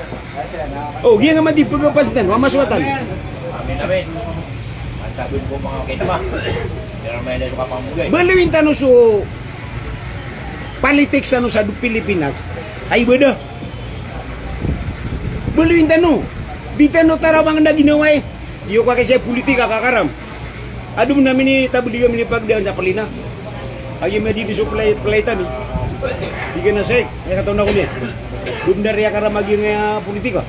O, giyangkaya mati pegapas tano, a masoatan. Amin, amin. Antabin ko manga kinema. Pero may na kapamugay. Baloyin tano so politics tano sa do Pilipinas. Ay, beda. Baloyin tano. Di tano tarabang na ginawa, eh. Iyo ka kisa politika ka karam. Ado mo na minitablig a minipagdaan sa Palina. Agi madi di so pelay, pelay tani. Di ka na say, ay kataw na ko niyan. Dum dari a karam agi nga politika.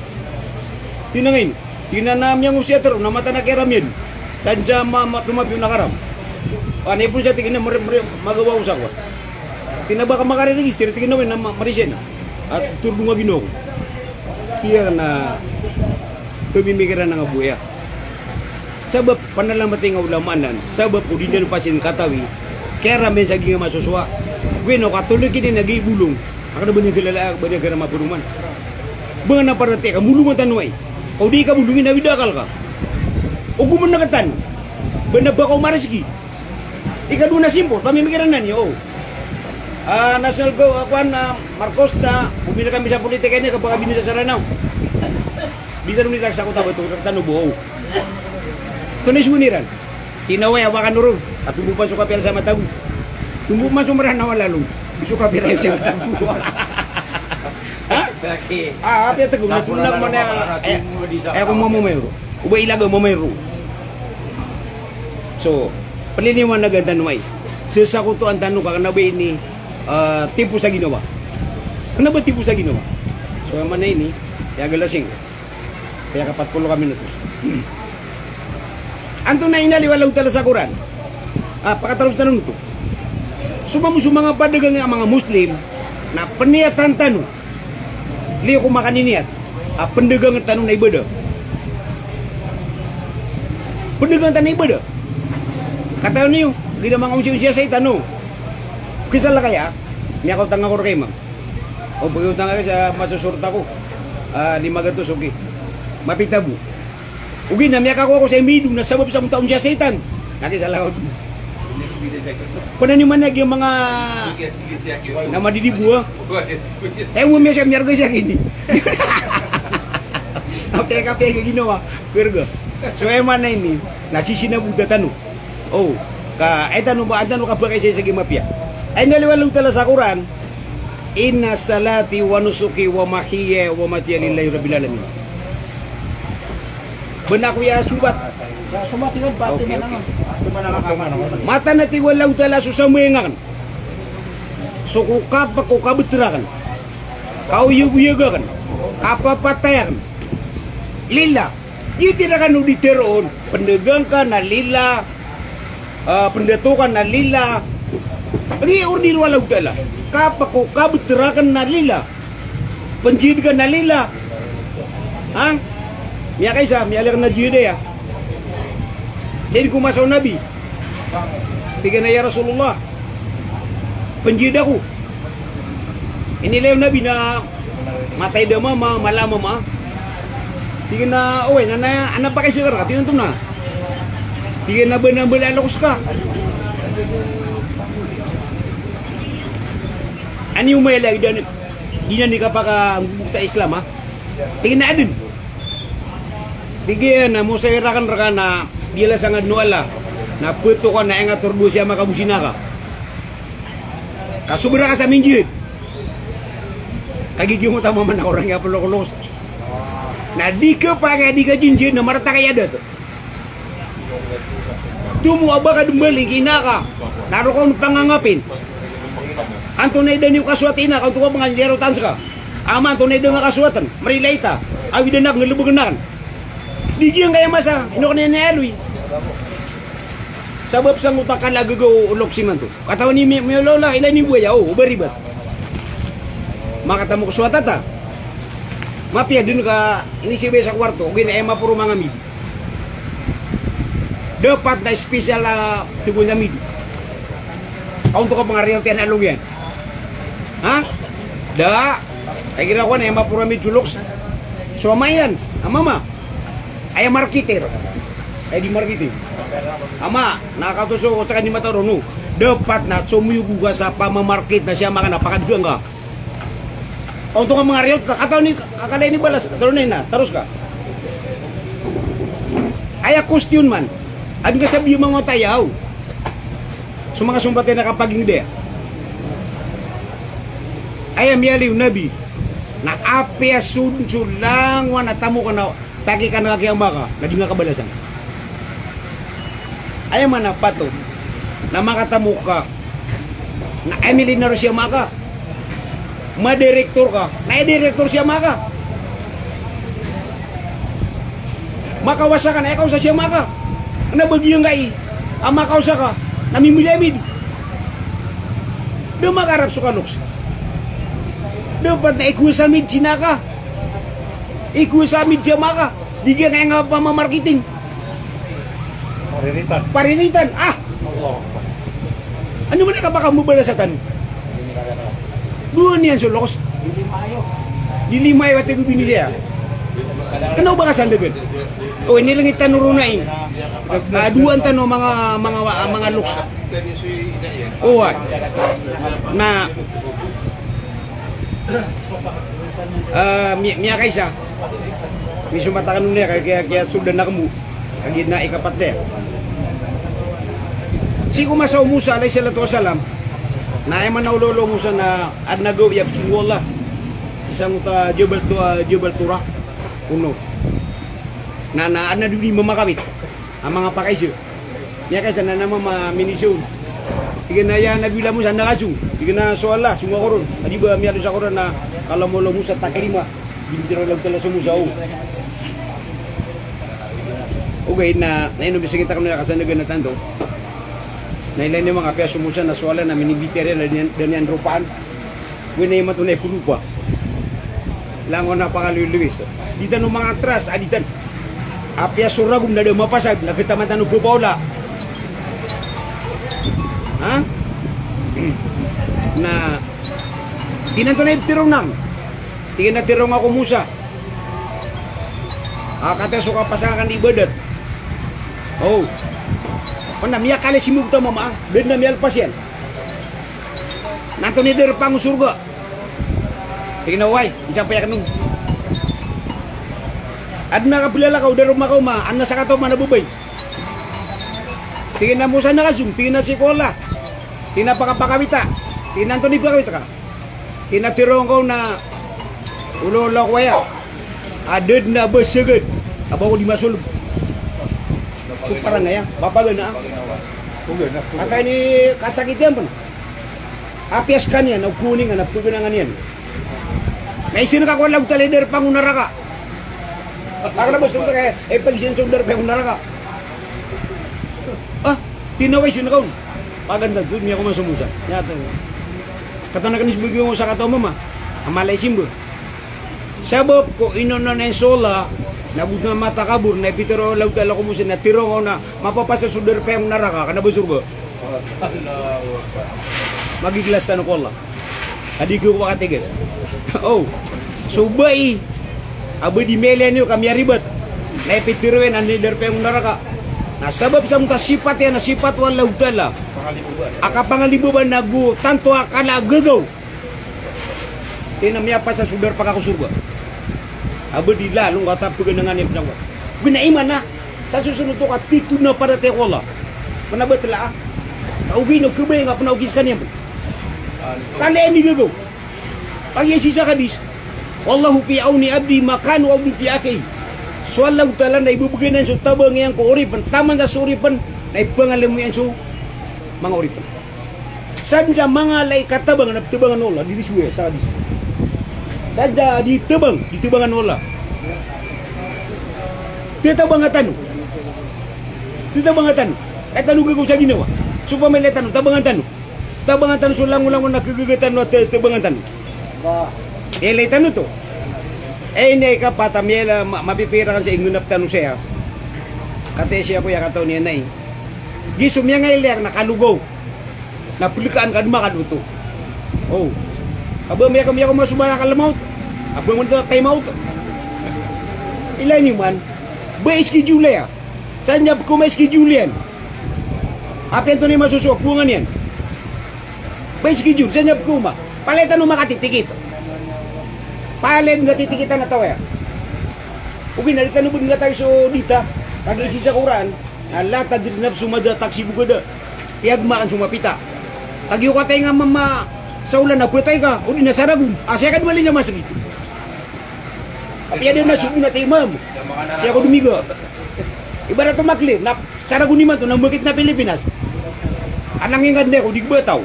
Tinangain. Tina na miyangosiyat ron, na mata na kiyaram iyan. Sadya ma-, ma-, tomapiyo na karam. Anay pon sa tig iyan a mer-, mer-, magawa ko sa ko. Tina ba ka makariregister, tig iyan a wen na ma-, marisin. At turdong a ginawa ko. Tiyan na pemimikiran a nga bo aya. Sabap panalamat iyan a ulama anan, sabap o di niyan pasin katawi, kiyaram iyan sa giyangkai a masosowa. Gowani o katoliki niyan a giya i bolong. Aken a ba niyan kalala, ba niyan kiyaram a boroman. Ba nga na paratiyayaa ka, bolongan tano ai. Ka o di ka bolongi na awid a akal ka. Ogoman na katano. Ba na ba ka o mariski. Ikadowa na simple, pamimikiran anan iyo. Ah, national go, ah, kowan, ah, Marcos na, o bini kami sa politika ini, kapakabini sa Saranaw. Bitar o nitag sa kota ba to, tano bo. Tonay so miniran. Tinaway a wakan oron. Katombo pan so kapira sa matago. Tombo man so Maranaw a lalo. So kapira sa matago. Ha? Ah, apiya tago, na tolak man iya, eh, eh, ko mamamayro. O ba ilaga mamayro. So, paliniwanagan tano ai. Sesakotoan tano ka kena ba ini, ah, tipo sa ginawa. Kena ba tipo sa ginawa. So, aya maana ini, aya galasing. Aya kapat polo ka minutos. Antonaa i inaloy o Allahu Ta'ala sa Qur'an? Ah, pakataros tano oto. So mambo so manga padagang a manga Muslim, na peniyatan tano. Liyo ko makaniniyat a pendagangen tano na ibadah. Pendagangen tano na ibadah. Katawan iyo, gina manga onsi-onsi a saitan o. Kisala kaya, miyakaotang ako rka imam. O, pag-iotang ako sa masosorta ko. Ah, lima gatos, okay. Mapita bo. Ogaid na miyakakowa ko sa imido na sabap sa mataon siya saitan. Nakisala ko. Pn aniyo man lagid a manga na madidibo, ah. Tayo mo miya siya miyarga siya kini. Apiya ka, apiya ka ginawa. Piyarga. So, aya maana ini na sisinaboda tano. O, ka, aya tano ba, aya tano kabakay sa isa gi mapiya. Aya inaloy o Allahu Ta'ala sa Qur'an, "Inna salati wa nusuki wa mahyaya wa mamati lillahi rabbil alamin." Bnar ko iya sobat. Mataan a tig o Allahu Ta'ala so sambayang akn, so ko kap, ko kabtr akn, kaoyagoyag akn, kapapatay akn, lillah. Giyoto i rakn o di tharoon, pndagang ka na lillah, ah, pndato ka na lillah. Aya order o Allahu Ta'ala. Kap ko kabtr akn na lillah. Pnjihad ka na lillah. Ha? Miyakaisa, miyalek na jihad aya. Sii ko masa o Nabi. Tig iyan a, "Ya Rasulullah, pnjihad ako." Inilay o Nabi na matay da mama, mala a mama. Tig iyan a, "Oway, na, na, adn a pakaisa ka rka?" Tig iyan antonaa. Tig iyan a, "Ba na mbala a loks ka." Aniyo maya lagid a di na di kapakanggogokt a Islam, ha? Tig iyan a adn. Tig iyan a, "Mosawir akn rka na biyalasan ka dn o Allah na pto ka na ingat o rdo si ama ka bo si ina ka. Ka sobra ka sa minjihad. Kagiya giyoto a mama na orang iya plokolos. Na di ka pakagiya di ka jinjihad na marata ka i adat. Tomo a ba ka dn mbaling ki ina ka na roo ka on pangangapin. Antonaa i da niyo kasowat i ina ka, antonaa ka ba nga niyarotan ska. Ama, antonaa i da nga kasowatan, mrila ita. Awidan akn, nglbgn akn." Di giyangkaya masa, ino kn iyan aloy. Sabap sangkoto a kalagaga o loks imanto. Katawan i mi-, miyolaola, ilay niyo bo aya, o, o ba ribat. Makatamok so wata ta. Mapiya dn ka inisibay sa kwarto, ogaid na aya maporo manga midi. Dapat na special a tig o aya midi. Kaonto ka pangariyaw tiyan a along iyan. Ha? Da. Kay kira ko na aya maporo a midi so loks. So ama iyan, a mama. Aya marketer. Aya di marketing. Ama, na kato so, saka di mataro, no. Dapat na somiyogo ka sa pamamarket na si ama ka na pakadgang ka. Onto ka mangariyot ka, katawan i, akala ini balas, katawan ini na, taros ka. Aya question man, adn ka sa biyo mangotay aw. So manga sombat iyan a kapagingd iyan. Aya miyaloy o Nabi na apiya so, so langowan a tamok ka na taki ka na ki ama ka, na di nga kabalasan. Aya maana patot na makatamok ka na aya milinaro si ama ka. Madirektor ka na aya direktor si ama ka. Makawasa ka na aya kawasa si ama ka. Na ba giyangkai a makawasa ka na mimili a midi. Da makarap so kaloks. Dapat na ikowa sa midi si ina ka. Ikowa sa midi si ama ka. Di giyangkai a pamamarketing. Pariritan. Pariritan. Ah! Allah. Ano man i kapakambabalasan tano? Dowa niyan so loks. Di lima iyo a tig o binili a. Kna o ba ka sandagan. O, inilngit tano ron ai. Ah, dowaan tano manga, manga, manga loks. O, ah. Na, ah, mi-, miyakaisa. Misompat akn on iya, kaya, kaya, kaya sold akn bo. Kagiya na ikapat saya. Sii ko masa o Musa alayhis salatu wassalam, na aya maana o lolo o Musa na adn a gawii a pzong o Allah. Sii sangkoto a Jabal Tu-, ah, Jabal Tura. Ono. Na, na adn a dii mamakawit a manga pakaiza. Miyakaisa na nama ma-, miniza on. Tig iyan a, "Ya Nabiyullah Musa, adn a kazong." Tig iyan a, "So Allah, song ako ron." A di ba miyaaloy sa Qur'an na kalam o Allah o Musa taklima. Binitiraw o Allah Ta'ala so Musa, o. Ogaid na, na ino bising itakn a kasandagan a tanto. Na ilay niyo manga apiya so Musa na so Allah na minibitiyara iyan na da niyan, da niyan ropaan. Oway na imanto na ipolopa. Langon a pakaliwliwis. Di tano manga atras, a di tano. Apiya so ragom na da mapasad, na khataman tano bo paola. Ha? Na, tig iyan antonaa i ptharoon akn. Tig iyan a tharoon ako o Musa. A, katii so kapasang akn di ibadat. O. Pn na miyakalisimog ta mama, da dn a miyalpas iyan. Na antonaa i darpa ngka o sorga? Tig iyan a, oway, isa pn aya akn on. Adn a kabelalakaw, darpa ngka o ma, adn a sakataw man a babay. Tig iyan a mosana ka zon, tig iyan a sii ko Allah. Tig iyan a pakapakawita. Tig iyan a antonaa i pakawit ka? Tig iyan a tharoa ngka on a olaola ko aya a da dn a ba sagad a ba ko di masolog. So parangay a, ba paganaa. Katii ini kasakit iyan pn. Apiya skaniyan, na ogoning a, na paganangan iyan. Na izaan ka ko Allah Ta'ala i darpa ngka o naraka. Akn a ba so ka, e, pagizaan so darpa ngka o naraka. A, tig iyan a oway, izaan ka on. Paganad, tig iyan a miyakoman so mosa. Aya tig iyan. Katii na kna i smbag o sakataw mama a mala i simba. Sabap ko inonoan iyan so Allah, na bo dn a matakabor, na ipitharo o Allah Ta'ala ko mosa, na tharoa ngka on a mapapasad so darpa ngka o naraka, kna ba sorga. Magigilas tano ko Allah. A di ko pakatigas. O, so bai a ba di mailay niyo ka miyaribat, na ipitharo iyan a anda i darpa ngka o naraka. Na sabap sa mota sipat iyan a sipat o Allah Ta'ala a kapangalibaba, na go tanto a kala a gagaw. Tig iyan a miyapasad so darpa ngka ko sorga. A ba di lalo ngka ta paganangan iyan pn a. Gina iman a, sa sosonot oto ka titho na paratiyaya ko Allah. Pn a ba tla a. Ka ogaid na kabaya ngka pn a ogaid skaniyan pn. Kala iyan i gagaw. Kagiya sii sa hadis, "Wallahu fi awni abdi ma kana al abdu fi akhihi." So Allah Ta'ala na ibebegay niyan so tabang iyan ko oripn, taman sa so oripn na ipangalimo iyan so manga oripn. Sadn sa manga lai katabang na ptabangan o Allah, di di sowa sa hadis. Sadn sa di tabang, di tabangan o Allah. Tatabanga tano. Tatabanga tano. Aya tano gagaw sa ginawa. So pamilya tano, tabangan tano. Tabangan tano so langolangon a kagaga tano a ta-, tabangan tano. Ilay tano oto. Aya ini a ikapat a miyailay, ma-, mapipira kan sa ingenap tano saya. Katii saya ko aya katawan iyan ai. Giya so miyangailay akn a kalogaw. Na pelkaan ka dn makadn oto. O. Ka ba miyaka-, miyakaoma so malakal maut. A ba man oto kay maut. Ilay niyo man. Ba schedule aya. Sa niyan pkaoma schedule iyan. Apiya antonaa i masosowa, powangan iyan. Ba schedule, sa niyan pkaoma. Palaya tano makatitikit. Palaya dn a titikitan a taw aya. Ogaid na di tano bo dn katawi so dita. Kagiya sii sa Qur'an a, "La tadri nafsun madha taksibu ghadan." Piyagmaan so mapita. Kagiya o katay nga mama sa olan na phatay ka, odi na saragon. A, saya ka dn mali sa masgit. Apiya da na sogo na ti imam. Saya ko dn miga. Ibarat o maklir, na saragon imanto na mbakit na Pilipinas. Anang ingad na ko, di ba taw.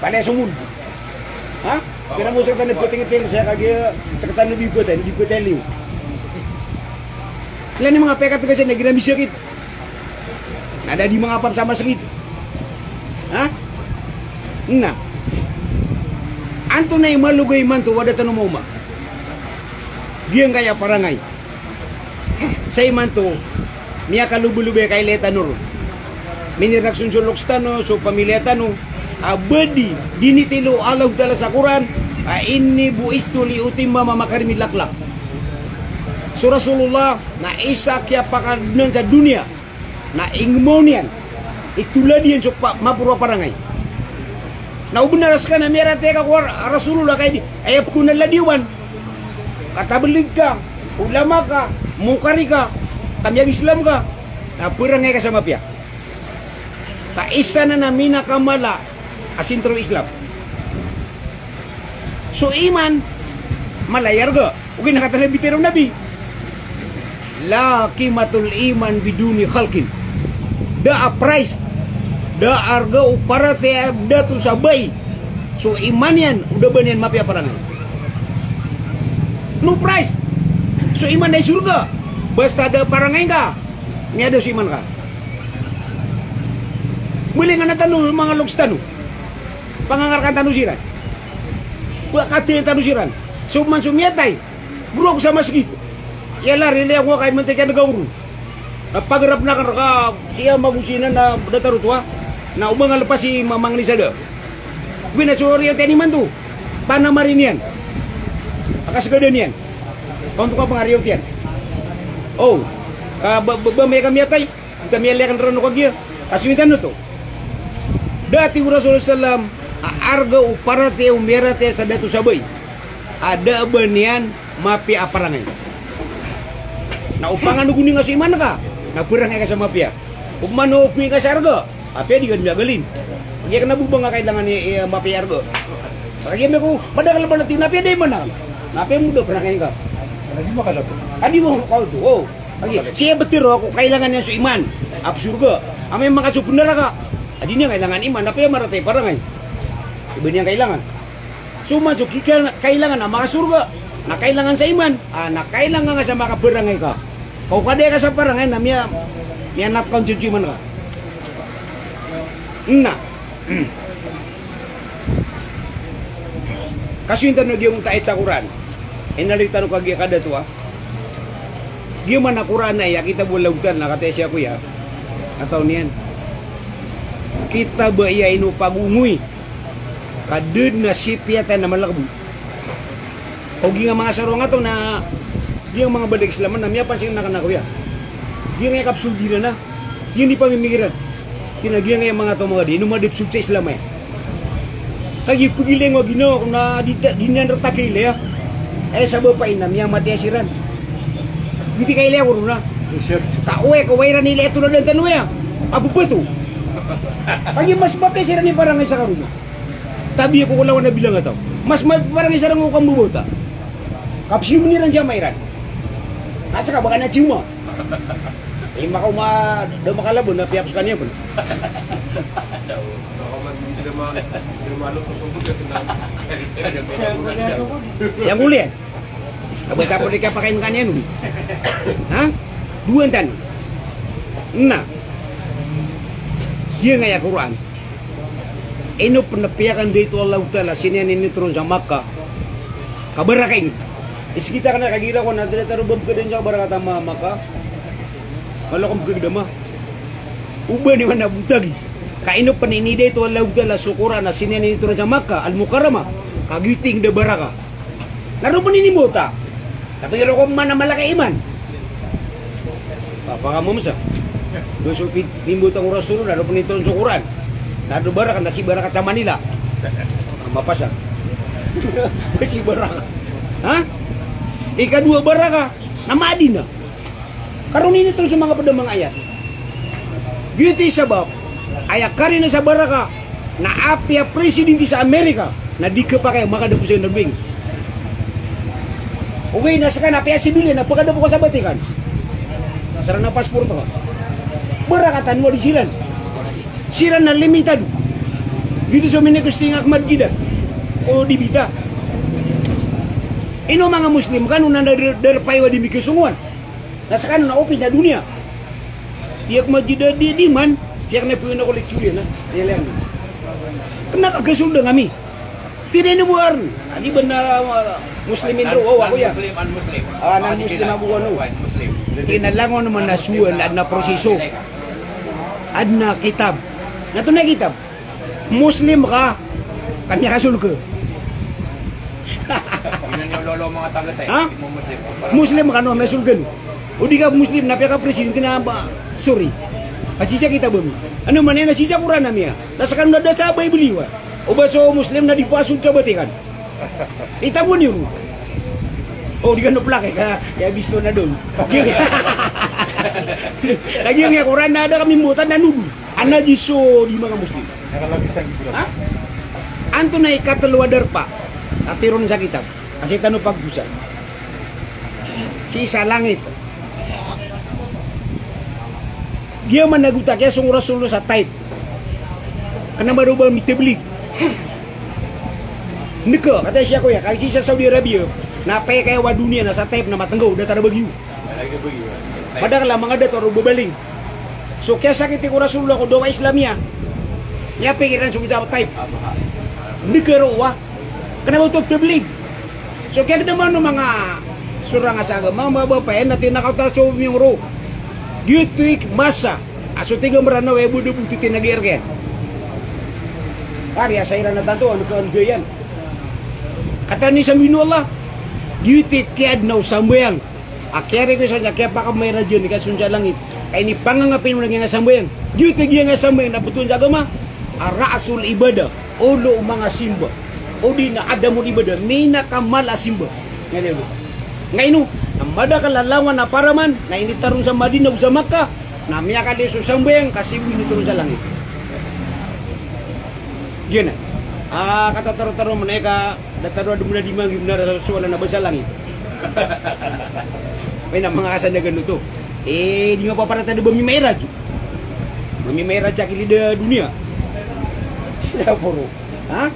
Palaya so mul. Ha? Kena mo sa katano phatay, saya kagiya sa katano di phatay, di phatay liyo. Ilay niyo manga pekatagasan na igira misakit. Na da di manga pam sa masgit. Ha? Na. Antonaa i malogaw imanto, wada tano maoma. Giyangkaya parangay. Sa imanto, miyakalobaloba i kailay tano ron. Minirnak so loks tano, so pamilya tano, a ba di, di initilo o Allahu Ta'ala sa Qur'an, a, "Inni bu'istu li utammima makarimil akhlaq." So Rasulullah, na isa a kiyapakadnan sa doniya, na ingemaw niyan, itolad iyan so pa-, maporo a parangay. Na o benar a ska na miyaratiyaya ka ko Ar-, Rasulullah, kay di, aya pkhaona ladiwan. Katablig ka, ulama ka, mokari ka, ka miyag-Islam ka, na pharangay ka sa mapiya. Ka isa nan a minakamala a sentro o Islam. So iman, mala i arga. Ogaid na katii na bitiyarai o Nabi, "La qimatul iman biduni khalqin." Da a price, da a arga o paratiyaya a dato sa bai so iman iyan o da ba niyan mapiya parangay. No price. So iman na i sorga. Basta da a parangay ngka, miyada so iman ka. Mbalingan tano manga loks tano. Pangangarakan tano siran. Ba katiyan tano siran. So man so miyatay, bro, ako sa masgit. Iyala, rilay ako nga kay mantik a nagaw ron. Na pagarap na ka, ka, siya magosina na datar oto a. Na o ba nga lepas i mamangni sa da. Ogaid na so oriyan tiyan imanto, panamari niyan a kasgadan iyan. Kaonto ka pangariyaw tiyan. O, ka ba, ba, ba miyaka miyatay, ka miyaliyakan rano kagiya. Ka so intan oto. Da a tig o Rasul sallam a arga o paratiyaya o miyaratiyaya sa dato sabay a da a ba niyan mapiya a parangay. Na o panganogon iyan nga so iman ka, na barangay ka sa mapiya. O pman o pingka sa arga, apiya di ka dn miyagalin. Kagiya kna bo ba nga kailangan i, i, mapiya a arga. Kagiya miyako, madakl ba na tig na apiya da iman akn. Na apiya mo da barangay ka. Adi mo ka oto, o. Kagiya, sii a btero ako kailangan iyan so iman a psorga. Amay makasob naraka, a di niyan kailangan iman, apiya maratiyaya i parangay. Di ba niyan kailangan. So man so kika-, kailangan a makasorga, na kailangan sa iman, a, na kailangan ka sa makabarangay ka. Ka o kadaya ka sa parangay na miya, miyanat ka on so iman ka. Na. Ka so intan o giyangkoto a ayat sa Qur'an. Inaloy tano kagiya kadato a. Giya man a Qur'an aya, kitab o Allahu Ta'ala, na kataya si ako iya. Kataw niyan. Kitab aya ino pagongoy. Ka da dn a sipiyatan a malakbo. O giyangkai a manga sarong ato na giyangkai a manga balik Islam na miyapansin na kna ko iya. Giyangkai a kapsol di iran a. Giyangkai a di pamimikiran. Tig iyan a giyangkai a manga taw manga di, ino madapsol sa Islam aya. Kagiya pagilay ngka o ginawa ko na di ta-, di niyan rta kailaya. Aya sabap aya na miyamatiya siran. Giyoto i kailaya ko ron a. Ka oway, ka oway iran ilaya toladan tano aya. A babato. Kagiya mas mapiya siran i parangay sa karoma. Tabiya ko kolawan a bilangataw. Mas mapiya i parangay sa rangkaw ka mbabawata. Kapsiyomen iran sa ama iran. Na ska ba ka na siyoma. Aya makaoma, da makalabo na piyapos ka niyan pn. Siyangkolian. Aba sa pn di kapakain ka niyan. Ha? Dowa tano. Na. Giyangkai a Qur'an. Ino pn a piyakandaito o Allahu Ta'ala, sii niyan initoron sa Makkah. Kabaraka ini. Iskita ka na kagira ko na tira taro ba bkadn sa kabaraka tama Makkah. Malo ko bkagdama. Oba niyo man a botagi. Ka ino pn inidaito o Allahu Ta'ala so Qur'an a sii niyan initoron sa Makkah Al-Mukarramah. Kagiya tig da baraka. Na roo pn inimbawata. Tapi roo ko mana malaka iman. Apa ka mamsa? Doso pi-, pimbawata ko Rasul, na roo pn itoron so Qur'an. Na do baraka, na sii baraka sa Manila. Mapasa. Sii baraka. Ha? Ikadowa baraka, na Madina. Karon ini terus manga pd a manga ayat. Giyoto i sabap, aya karina sa baraka, na apiya presidente sa Amerika, na di kapakay a makadapo sa Indorbing. Ogaid na ska na apiya civilian, na pkadapo ka sa Vatican. Siran na passport ka. Baraka tano a di siran. Siran na limitado. Giyoto so minikosting a kmadjidat. O di bita. Ino manga Muslim, kano na dar-, darpa iyo a di mikosongowan. Na skano na open sa doniya. Iyak masjid a di, di man, siyak na pwena ko lecture na. Iyan. Kena ka gasolda ngami. Tida ini buar. Adi ba na, ah, Muslimin ro, oh, ako ya. Ah, non-Muslim ako, ano. Tina langon man na suwal, adn a proseso. Adn a kitab. Na to na kitab. Muslim ka, ka miyasold ka. Ha? Muslim ka, no, miyasold ka, no. O di ka Muslim, na piyaka-president ka na ba, sorry. Ka sii sa kitab ami. Ano man iyan, na sii sa Qur'an ami, ah. Na skano na da sa Bible iyo, ah. O ba so Muslim na di pasold sa Vatican. Itago niyo ron. O, di kano plake, ka, kaya bisto na doon. Lagi ang Qur'an na da kami mutan na nudu. Ana di so di manga Muslim. Ha? Antonaa i katlo a darpa a tiron sa kitab a sii tano pagkosa? Sii sa langit. Giya man a gota, kiyasong o Rasulullah sa Taif. Kena ba roo ba mitablig. Neka, kataya si ako iya, ka sii sa Saudi Arabia, na pekayawa doniya na sa Taif na matenggaw, datar a bagiyo. Madakl a manga dato a roo babaling. So, kiyasakiti ko Rasulullah ko dawa Islam iyan. Miyapikir iran so misa Taif. Neka roo a. Kena ba oto tablig. So, kiyagdaman o manga sorang a sa agama, manga bapa iyan, na tinakaw ta so miyong roo. Giyoto i masa a so tiga Meranaw a aya bo da bo titinagiar kiyan. Ari a sa iran a tanto, ano ka, ano ka iyan. Kataan i sa mbino Allah. Giyoto i kiyaadna o sambayang. A kiyari ko iso niyan, kiyapakamairajaan i kason sa langit. Ka inipangangapin o na giyangkai a sambayang. Giyoto i giyangkai a sambayang na ptoon sa agama a ra'sul ibadah, olo o manga simba. Odi na adamul ibadah, minakamal a simba. Ngaino? Ngaino? Na madakl a langowan a paraman na initaron sa Madinah ago sa Makkah, na miyakaliyo so sambayang ka sii bo initoron sa langit. Giyanan. A, katataro-taro man aya ka datar o adn a di manggi bnar a soalan a ba sa langit. Aya na manga kasanagan oto. E, di nga paparatiyaya a ba mimairaj. Ba mimairaj a kilid a doniya. Iya poro. Ha?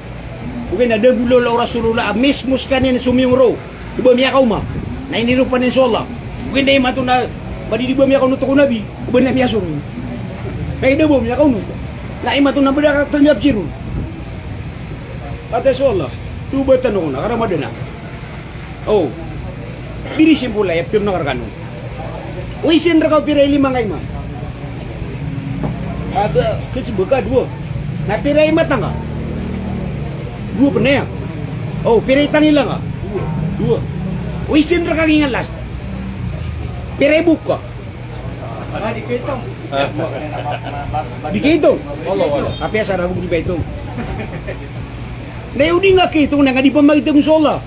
Ogaid na da a golaola o Rasulullah a mismo skaniyan i somiyong roo. Di ba miyakaoma? Na iniropa niyan so Allah. Ogaid na imanto na ba di, di ba miyakaonot ko Nabi, o ba na miyasoro. Na ida ba miyakaonot? Na imanto na ba da ka tamiya psiro. Kata so Allah, toba tano ko na, ka Ramadan a. O. Very simple a iptero akn rkano. O, isin rka o pira i lima nga imam? A, ba, kasi baka dowa. Na pira i mata nga? Dowa pn aya. O, pira i tangila nga? Dowa. O, isin rka giyangkai a last. Pira i bok ka? Di kaitong. Apiya sa rabok di ba itong. Na iyo di nga kaitong na nga di pamakitong so Allah.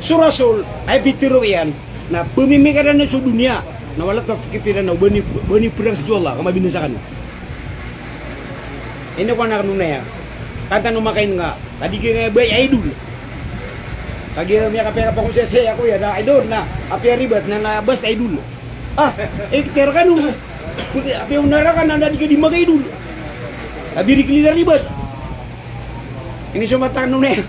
So Rasul, aya pitharo iyan, na pmimikadan so doniya, na wala ta kipikiran o ba niyo, ba niyo prang so Allah, ka mabinasa kano. Ino ko anak nonaya. Kata no makain nga, tadi ka nga ba idol. Kagiya miyakapiya ka pangonsensya ako ya, na idol na, apiya ribat na, na basta idol. A, ikhtiar kano. Apiya onara ka na, na di ka di makaidol. Abi rikli na ribat. Ini so mata kano na iya.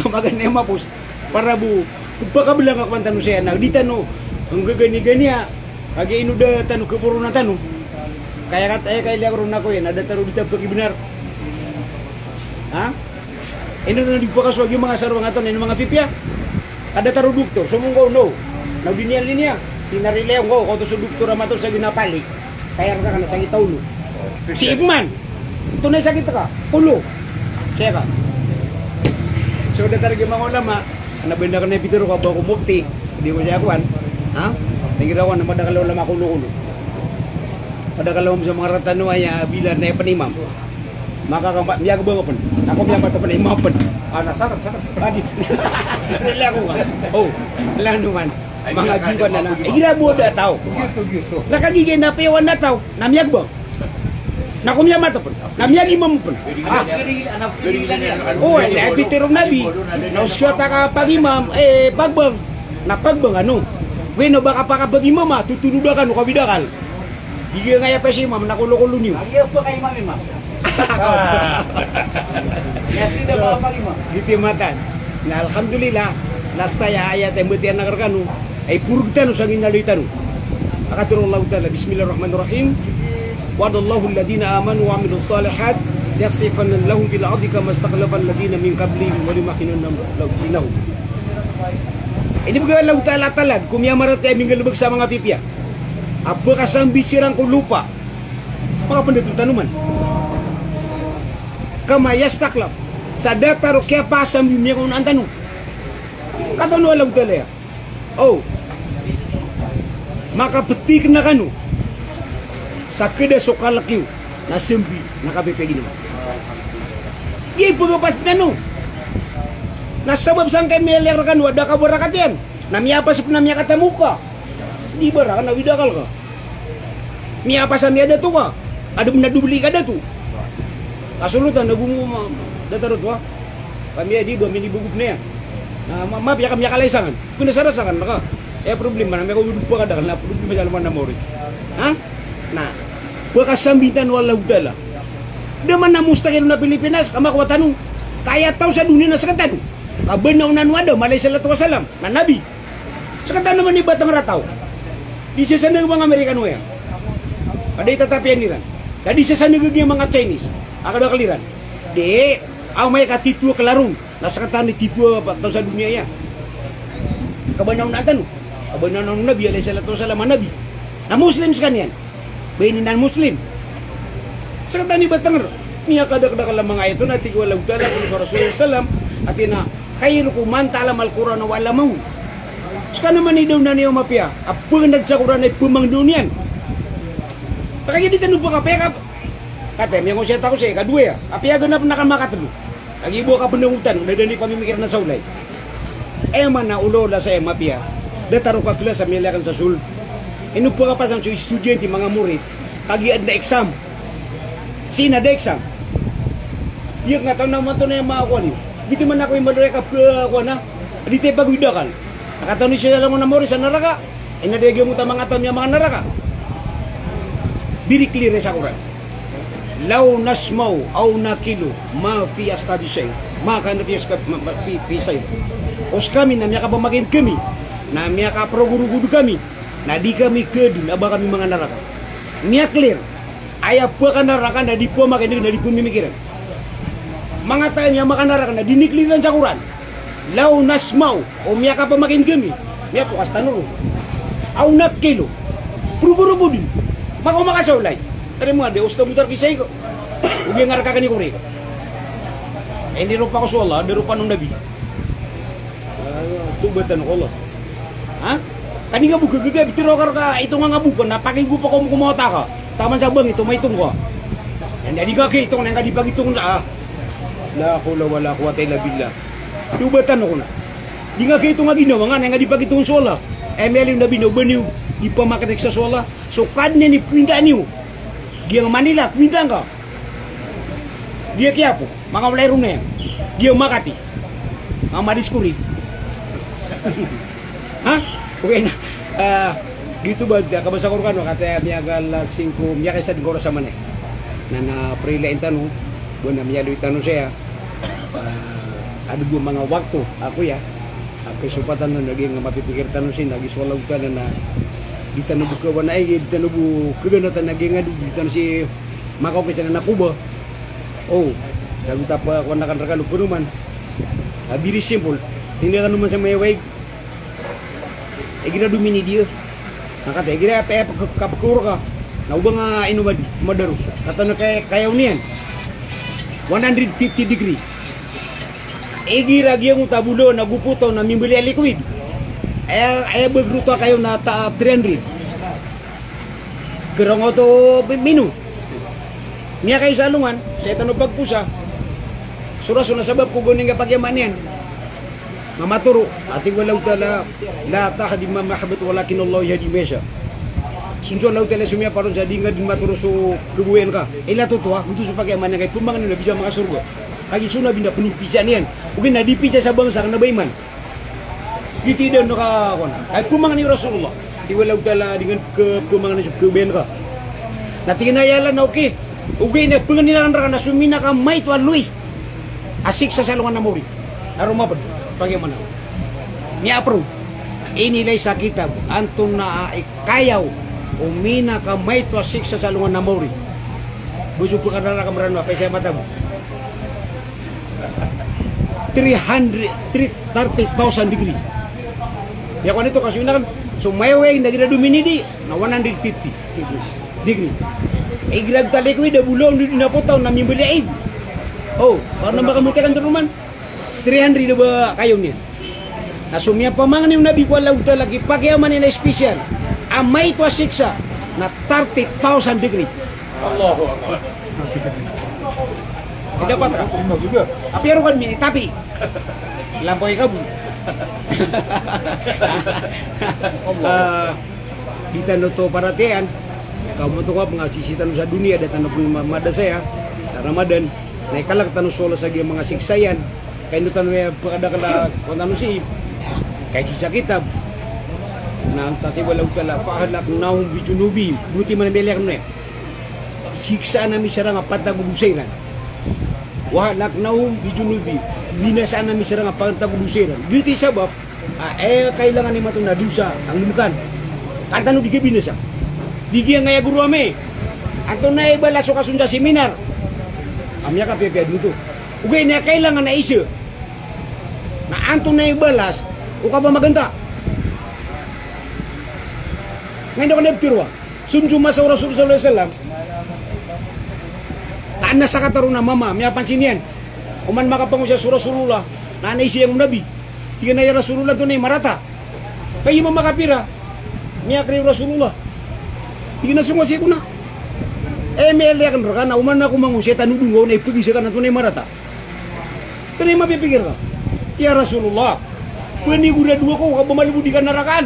Magan na iya mapos. Para bo, pakabelang ako man tano saya na, di tano, ang gagani-gani a, kagiya ino da tano, kaporo na tano. Kaya kat, aya kailay ako ron ako iyan, na da tano di ta pagibnar. Ha? Ino tano di pakasowa giya manga sarong a tano, ino manga pipiya. Ka da tano doktor, somong ko, no. Na o di niyan liniya. Tinarilay ako, kaoto so doktor a mato sa ginapali. Kaya rka ka na sakit a olo. Si Ibman. Tonaa i sakit ka? Olo. Saya ka. So, datar giya manga ulama, na ba ino ka na pitharo ka ba ko mufti, di ko saya kowan. Ha? Tig iran kowan, madakl a ulama ko olo-olo. Madakl a ulama sa manga rata no aya bila na aya pn imam. Maka ka ba, miyakabang pn. Ako miyamata pn, imam pn. A, na sakn, sakn. A, di. Lalo ako ka. O, lalo man. Manga giyoto na, na igira bo da taw. Giyoto, giyoto. Na kagiya na piyawan na taw, na miyakabang. Na ko miyamata pn, na miyagimam pn. A. O, aya pitharo o Nabi, na o ska ta kapagimam, e, pagbang. Na pagbang ano. Gowani o ba ka pakapagimam a, totonoda kano ka bidakal. Di giya nga aya pasi imam, na kolo-kolo niyo. Agi apa ka imam, imam? Ya, tidak apa-apa, imam. Giyoto i matan. Na alhamdulillah, last aya ayat a mbatiya akn rkano, ay porog tano sa ginaloy tano. A katharo o Allahu Ta'ala, Bismillahir Rahmanir Rahim. Wa'adallahu alladhina amanu wa amilus salihat, layastakhlifanna lahum fil ardi kama istakhlafal ladhina min qablihim wa layumakkinanna lahum dinahum. Inibgay o Allahu Ta'ala a talad ko miyamaratiyaya a minggalbk sa manga pipiya. A ba kasambi siran ko lopa. Manga pndato tano man. Kama yastakhlaf. Sa datar o kiyapakasambi o miyakaonaan tano. Katawan o Allahu Ta'ala aya. O. Makapthik rkano. Sa khada so kalk iyo. Na sambi, na kapipiya ginawa. Giya i pagapasad tano. Na sabap sangkai a miyailay rkano a da kabarakat iyan. Na miyapas pn a miyakatamok ka. Di barakat na bidakal ka. Miyapasad a miyadato ka. Adn a doble ka dato. Kasolotan na gomo ma, datar oto a. Kami a di ba minibogop na iyan. Na ma, mapiya ka miyakalay sangan. Pnasara sangan na ka. Aya problema na miyakaodop ka da ka na problema sa alongan a maori. Ha? Na. Ba kasambi tano o Allahu Ta'ala. Da man a mustahil na Pilipinas, ka makowa tano. Ka aya taw sa doniya na sktano. Ka ba na onan o Adam alayhis salatu wassalam. Na Nabi. Sktano man i batang rataw. Di sasanag manga Amerikano iyan. Ka da i tatapiyan iran. Da di sasanag giya manga Chinese. A kadakl iran. Di, amay ka tito a klaron. Na sktano i tito a taw sa doniya iyan. Ka ba na onan tano. Ka ba na onan o Nabi alayhis salatu wassalam a Nabi. Na Muslim skaniyan. Ba ini non-Muslim. Sktano i batang r-, miyakadakdakl a manga ayat on a tig o Allahu Ta'ala, sii ko Rasulullah sallam, a tig iyan a, Khairukum man ta'allamal Qur'ana wa 'allamahu. Ska na man i daw na niyo mapiya a pngnad sa Qur'an a ipmangndao niyan. Kagiya di tano ba kapiya ka, kataya miyangosiyat ako sii, kadowa iya, apiya ganap na ka makatlo. Kagiya bo ka pnangotan, da dn i pamimikiran sa olay. Aya maana o lawla saya mapiya, datar o ka klas a miyaliyakn sa sol. Ino pkapasang so estudyante, manga morit, kagiya adn a exam. Sii na da exam. Iyakn a taw na mato na iya makakowa niyo. Giyoto man ako i maloy ka pkakowa na, di taya pagawid akal. Na katawan iyo sa langon a maori sa naraka. Ino di giyoto a manga taw a manga naraka. Very clear sa Qur'an. Law nasma'u aw na'qilu ma fi ashabi sa'ir. Ma kana fi ashab, ma, ma, fi, fi sa'ir. O skami na miyakapamakin'g kami, na miyakaprogorogod kami, na di kami khadn a ba kami manga naraka. Miya-clear. Aya pkanaraka na di pmakin'g, na di pmimikiran. Manga taw a miyamakanaraka na di nikliran sa Qur'an. Law nasma'u, o miyakapamakin kami, miyapokas tano ron. Aw na'qilu, progorogod dn. Makaoma ka sa olay. Tari mo nga di, ustad mo tar kisai ko. Ogaid nga rka kani kori. Iniropa ko so Allah, da ropa o Nabi. Ah, tawbat tano ko Allah. Ha? Kani nga bo gagaga, bitiro ka rka, itong nga bo ka, na pakigopa ko, komawata ka. Taman sa bangit, tomaitong ka. Anda di ka kaitong, na nga di pagitong sa, ah. La hawla wala quwwata illa billah. Tawbat tano ko na. Di nga kaitong a ginawa nga, na nga di pagitong so Allah. Aya miyaaloy o Nabi na o ba niyo di pamakin'g sa so Allah. So Kadnan i kwinta niyo. Giyangkai Manila, kwinta ngka. Giya Quiapo, manga olay ron iyan. Giya Makati, manga madiskori. Ha? Okay na. Ah, giyoto ba, kabasa ko rkano, kataya miyagal a singko, miyakaisa dn ko oras a manaya. Na, na, prilain tano, bo na miyaaloy tano saya. Ah, adn bo manga wakto, ako ya. A kaisopatan na, na giyangkai mapipikir tano sii, na giya so Allahu Ta'ala na di tano bo kawana, ay, di tano bo kaganatan, na giyangkai di tano sii makaokit sa na koba. O, dago ta pakakowa akn rkano panoman. A very simple. Tig iyan rkano man sa mayawaig. Igira domini diya. Na kataya igira aya, aya kapkoro ka. Na o ba nga ino mad-, madaros. Katawan a kay-, kayaw niyan. One hundred fifty degree. Igira giyangkoto a bolawan na gopotaw na mimbaloy a liquid. Aya, aya ba giroto a kayaw na ta-, three hundred. Giraw nga oto mino. Miyakaisa alongan, sii tano pagposa. So rason na sabap ko gawni nga pakiyaman iyan. Na matoro, a tig o Allahu Ta'ala, "La tahdi man ahbabta walakinnallaha yahdi man yasha." So, so Allahu Ta'ala so miyaparon sa di nga dn matoro so kababayaan ka. Ilay oto a, oto so pakiyaman iyan ka, ipmangni o Nabi sa manga sorga. Kagiya so Nabi na pnopisa niyan. Ogaid na di pisa sa bangsa ka na ba iman. Giyoto i da na ka, kowan. Ay, pmangni o Rasulullah. Tig o Allahu Ta'ala, di nga kapmangni so kababayaan ka. Na tig iyan a yala na okay. Ogaid na pangnin akn rka na so minakamaito a lowest a siksa sa alongan a maori. Na roo mapd, pakiyaman ako. Miya-approve. Inilay sa kitab, antonaa i kayaw o minakamaito a siksa sa alongan a maori. Bo so pkadara ka Mranaw, paisa mata bo. Three hundred, three, thirty thousand degree. Aya kowan ito, kasoy na kan, so mayawaig na igira domini di, na one hundred fifty degree. Igira giyoto a liquid a bolawan di na potaw na mimbaloy a ig. O, para na makamotikan tano man. Three hundred a ba kayaw niyan. Na so miyapamangni o Nabi ko Allahu Ta'ala, kipakiyaman iyan a special a maito a siksa na thirty thousand degree. Allahu Akbar. Ida patra. Apiya roo ka dn minitapi. Lampaw i kabol. Ah, di tano oto paratiyayaan. Kamoto ka pngasisi tano sa doniya, da tano pn ma-, madasaya sa Ramadan. Na ikalk tano so Allah sa giya manga siksa iyan. Ka ino tano aya pkadakl a kowan tano sii, kagiya sa kitab na antaa tig o Allahu Ta'ala, "Fa ahlaknahum bi dhunubihim." Boti man a miyaliyakan iyan. Siksaan ami siran a pantag o dosa iran. "Wa ahlaknahum bi dhunubihim." Binasaan ami siran a pantag o dosa iran. Giyoto i sabap a, eh, kailangan imanto na dosa a nggnkan. Ka an tano di kabinasa. Di giyangkaya goro ami. Antonaa i balas o kasong sa seminar a miyakapiyapiya dn oto. Ogaid na kailangan a isa na antonaa i balas o kapamaganta. Nga ino ka na ipthiroa. So masa o Rasul sallallahu alaihi wasallam, na adn a sakataw ron a mama, miyapansin iyan. Oman makapangosiyat so Rasulullah, Na, na isiyang o Nabi. Tig iyan a, "Ya Rasulullah, antonaa i marata?" Kagiya manga kapir a miyakri o Rasulullah. Tig iyan a, "Songowa sii ko na." Eh, miyaliyakan rka na oman ako mangosay, tanodong ka on na ipagisa ka na antonaa i marata. Antonaa i mapipikir ka? "Ya Rasulullah, panigoradowa ako ka ba malbod i kanarakaan."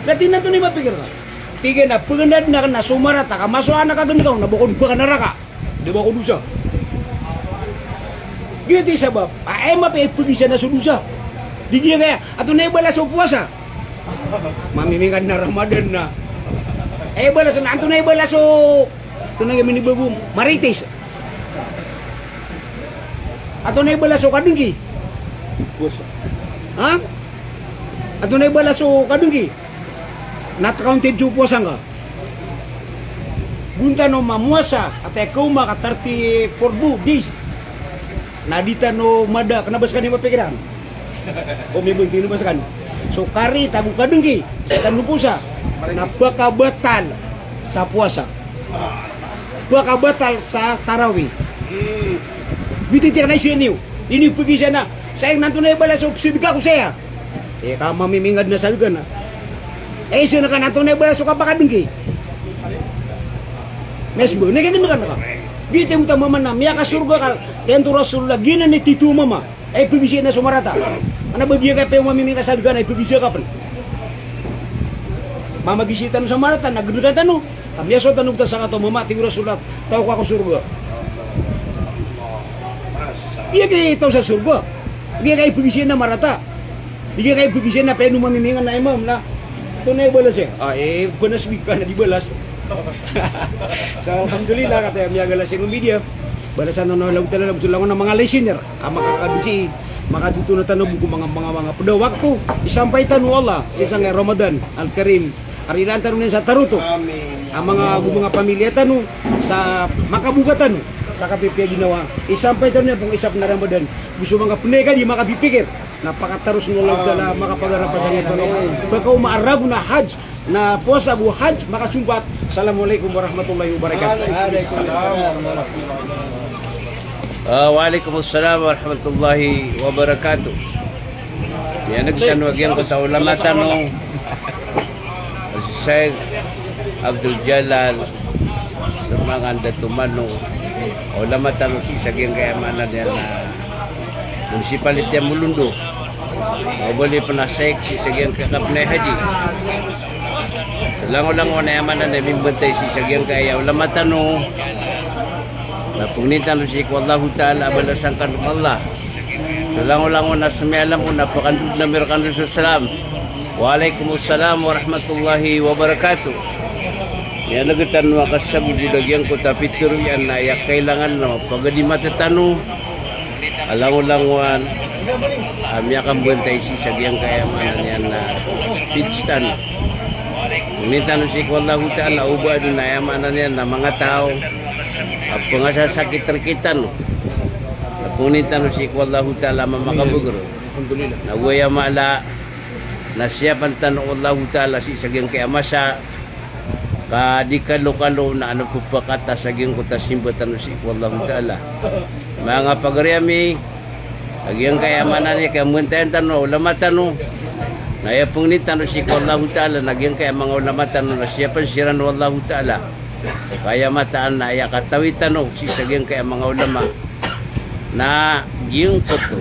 Na tig iyan a, "Antonaa i mapikir ka?" Tig iyan a, "Paganadn akn na so marata ka masowa anan ka gn ka on na ba kon ba kanaraka." Da ba ko dosa. Giyoto i sabap a aya mapiya i pagisa na so dosa. Di giya kaya, antonaa i balas o powasa? Mamimingad na Ramadan na. Aya balas na, antonaa i balas o, antonaa i minibago, marites. Antonaa i balas o kadngki? Powasa. Ha? Antonaa i balas o kadngki? Not counted so powasa ngka. Go tano mamowasa, kataya kaoma ka thirty-four do-, days. Na di tano mada, kna ba skaniyan mapikiran? O mibunti, kna ba skaniyan? So kari, tago kadngki, di tano powasa. Na pkabatal sa powasa. Pkabatal sa tarawih. Bititiyak na isiyan iyo. Ini pagisa na, saya na antonaa i balas o psidka ko saya. Eh, ka mamimingad na sa gana. Eh, sii na ka na antonaa i balas o kapakadngki. Mesbo, na giya gana ka. Giyoto i mota mama na miyakasorga ka, tig o Rasulullah, giyanan i titho o mama. Ay, pagisiya na so marata. Ana ba giya ka pn mamimingad sa gana, ay pagisiya ka pn. Mamagisiya tano sa marata, na gdka tano. Ka miyasowa tano gta sa kato mama, tig o Rasulullah, taw ka ko sorga. Giya kay taw sa sorga. Giya kay pagisiya na marata. Di giya kay pagisiya na peno mamimingad na imam na. Antonaa i balas iyan? Ah, eh, balas bika na di balas. So, alhamdulillah, kataya miyagalas iyan o media. Balasan o Allahu Ta'ala, na bs langon a manga listener a makakabisi, makatotoon tano bo ko manga, manga, manga pd a wakto, isampay tano o Allah sii sangkai a Ramadan Al-Karim. Ka rilaan tano niyan sa tarotop a manga, go manga pamilya tano, sa makaboka tano sa kapipiya ginawa. Isampay tano niyan pn ko isa pn a Ramadan. Go so manga pnay ka di makapipikir, na pakataros o Allahu Ta'ala, makapagarapasang iyan. Pkaoma a ragon a Hajj, na powasa go Hajj, makasompat. Assalamu alaikum warahmatullahi wabarakatuh. Ah, wa alaikum assalam warahmatullahi wabarakatuh. Miyaneg tano a giyangkoto a ulama tano, Sheikh Abdul Jalal, sa manga Dato Mano, ulama tano sii sa giyangkaya maana niyan na municipality a Molondo. Mabaloy pn a Sheikh sii sa giyangkaya kapnay haji. Langolangon a aya maana niyan mimbantay sii sa giyangkaya ulama tano. Na pangnin tano sii ko Allahu Ta'ala a balasan kano o Allah. So langolangon a smiyalam on na pakandod ami rkano so salam. Wa alaikum assalam warahmatullahi wabarakatuh. Miyaneg tano a kasagogod a giyangkoto a pitharo iyan na aya kailangan na mapagadimata tano a langolangon a miyakambantay sii sa giyangkaya maana niyan na pista tano. Pangnin tano sii ko Allahu Ta'ala, o ba adn a aya maana niyan na manga taw a pngasasakit rktano. Na pangnin tano sii ko Allahu Ta'ala a mamakabagr. Na go aya mala na siyapan tano o Allahu Ta'ala sii sa giyangkaya masa ka di kalokalo na adn a pphakata sa giyangkoto a simba tano sii ko Allahu Ta'ala. Manga pagari ami, a giyangkaya maana niyan a kamantayan tano a ulama tano, na aya pangnin tano sii ko Allahu Ta'ala na giyangkaya manga ulama tano na siyapan siran o Allahu Ta'ala. Ka aya mataan na aya katawi tano sii sa giyangkaya manga ulama na giyangkoto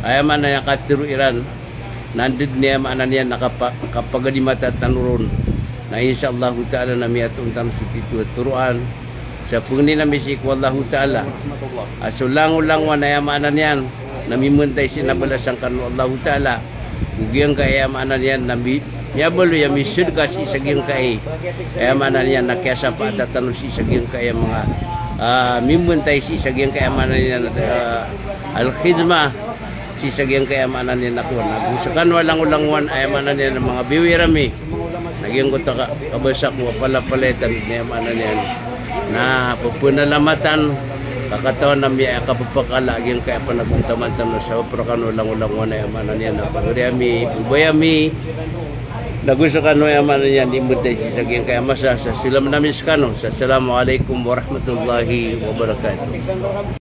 a aya maana niyan a katharo iran na anda dn i aya maana niyan na kapa-, kapagadimata tano ron. Na insha Allahu Ta'ala na miyatoon tano so titho a toroan. Sa pangnin ami sii ko Allahu Ta'ala a so langolangon a aya maana niyan na mimbantay sii na balasan kano o Allahu Ta'ala. Go giyangkaya aya maana niyan na mi-, miyabaloy a misadka sii sa giyangkaya, aya maana niyan na kiyasapaatan tano sii sa giyangkaya manga, ah, mimbantay sii sa giyangkaya aya maana niyan, ah, al-khidmah. Sii sa giyangkaya maana niyan na kowan. Na go skano a langolangon a aya maana niyan a manga viewers ami, na giyangkoto a ka-, kabasa ko a palapalaya tano na aya maana niyan na pphanalamatan, ka katawan ami a kapphakala a giyangkaya panagontaman tano sa opra kano langolangon a aya maana niyan na pagari ami, babay ami. Na go skano a aya maana niyan a mimbantay sii sa giyangkaya masa, sa salam ami skano. Sa assalamu alaikum warahmatullahi wabarakatuh.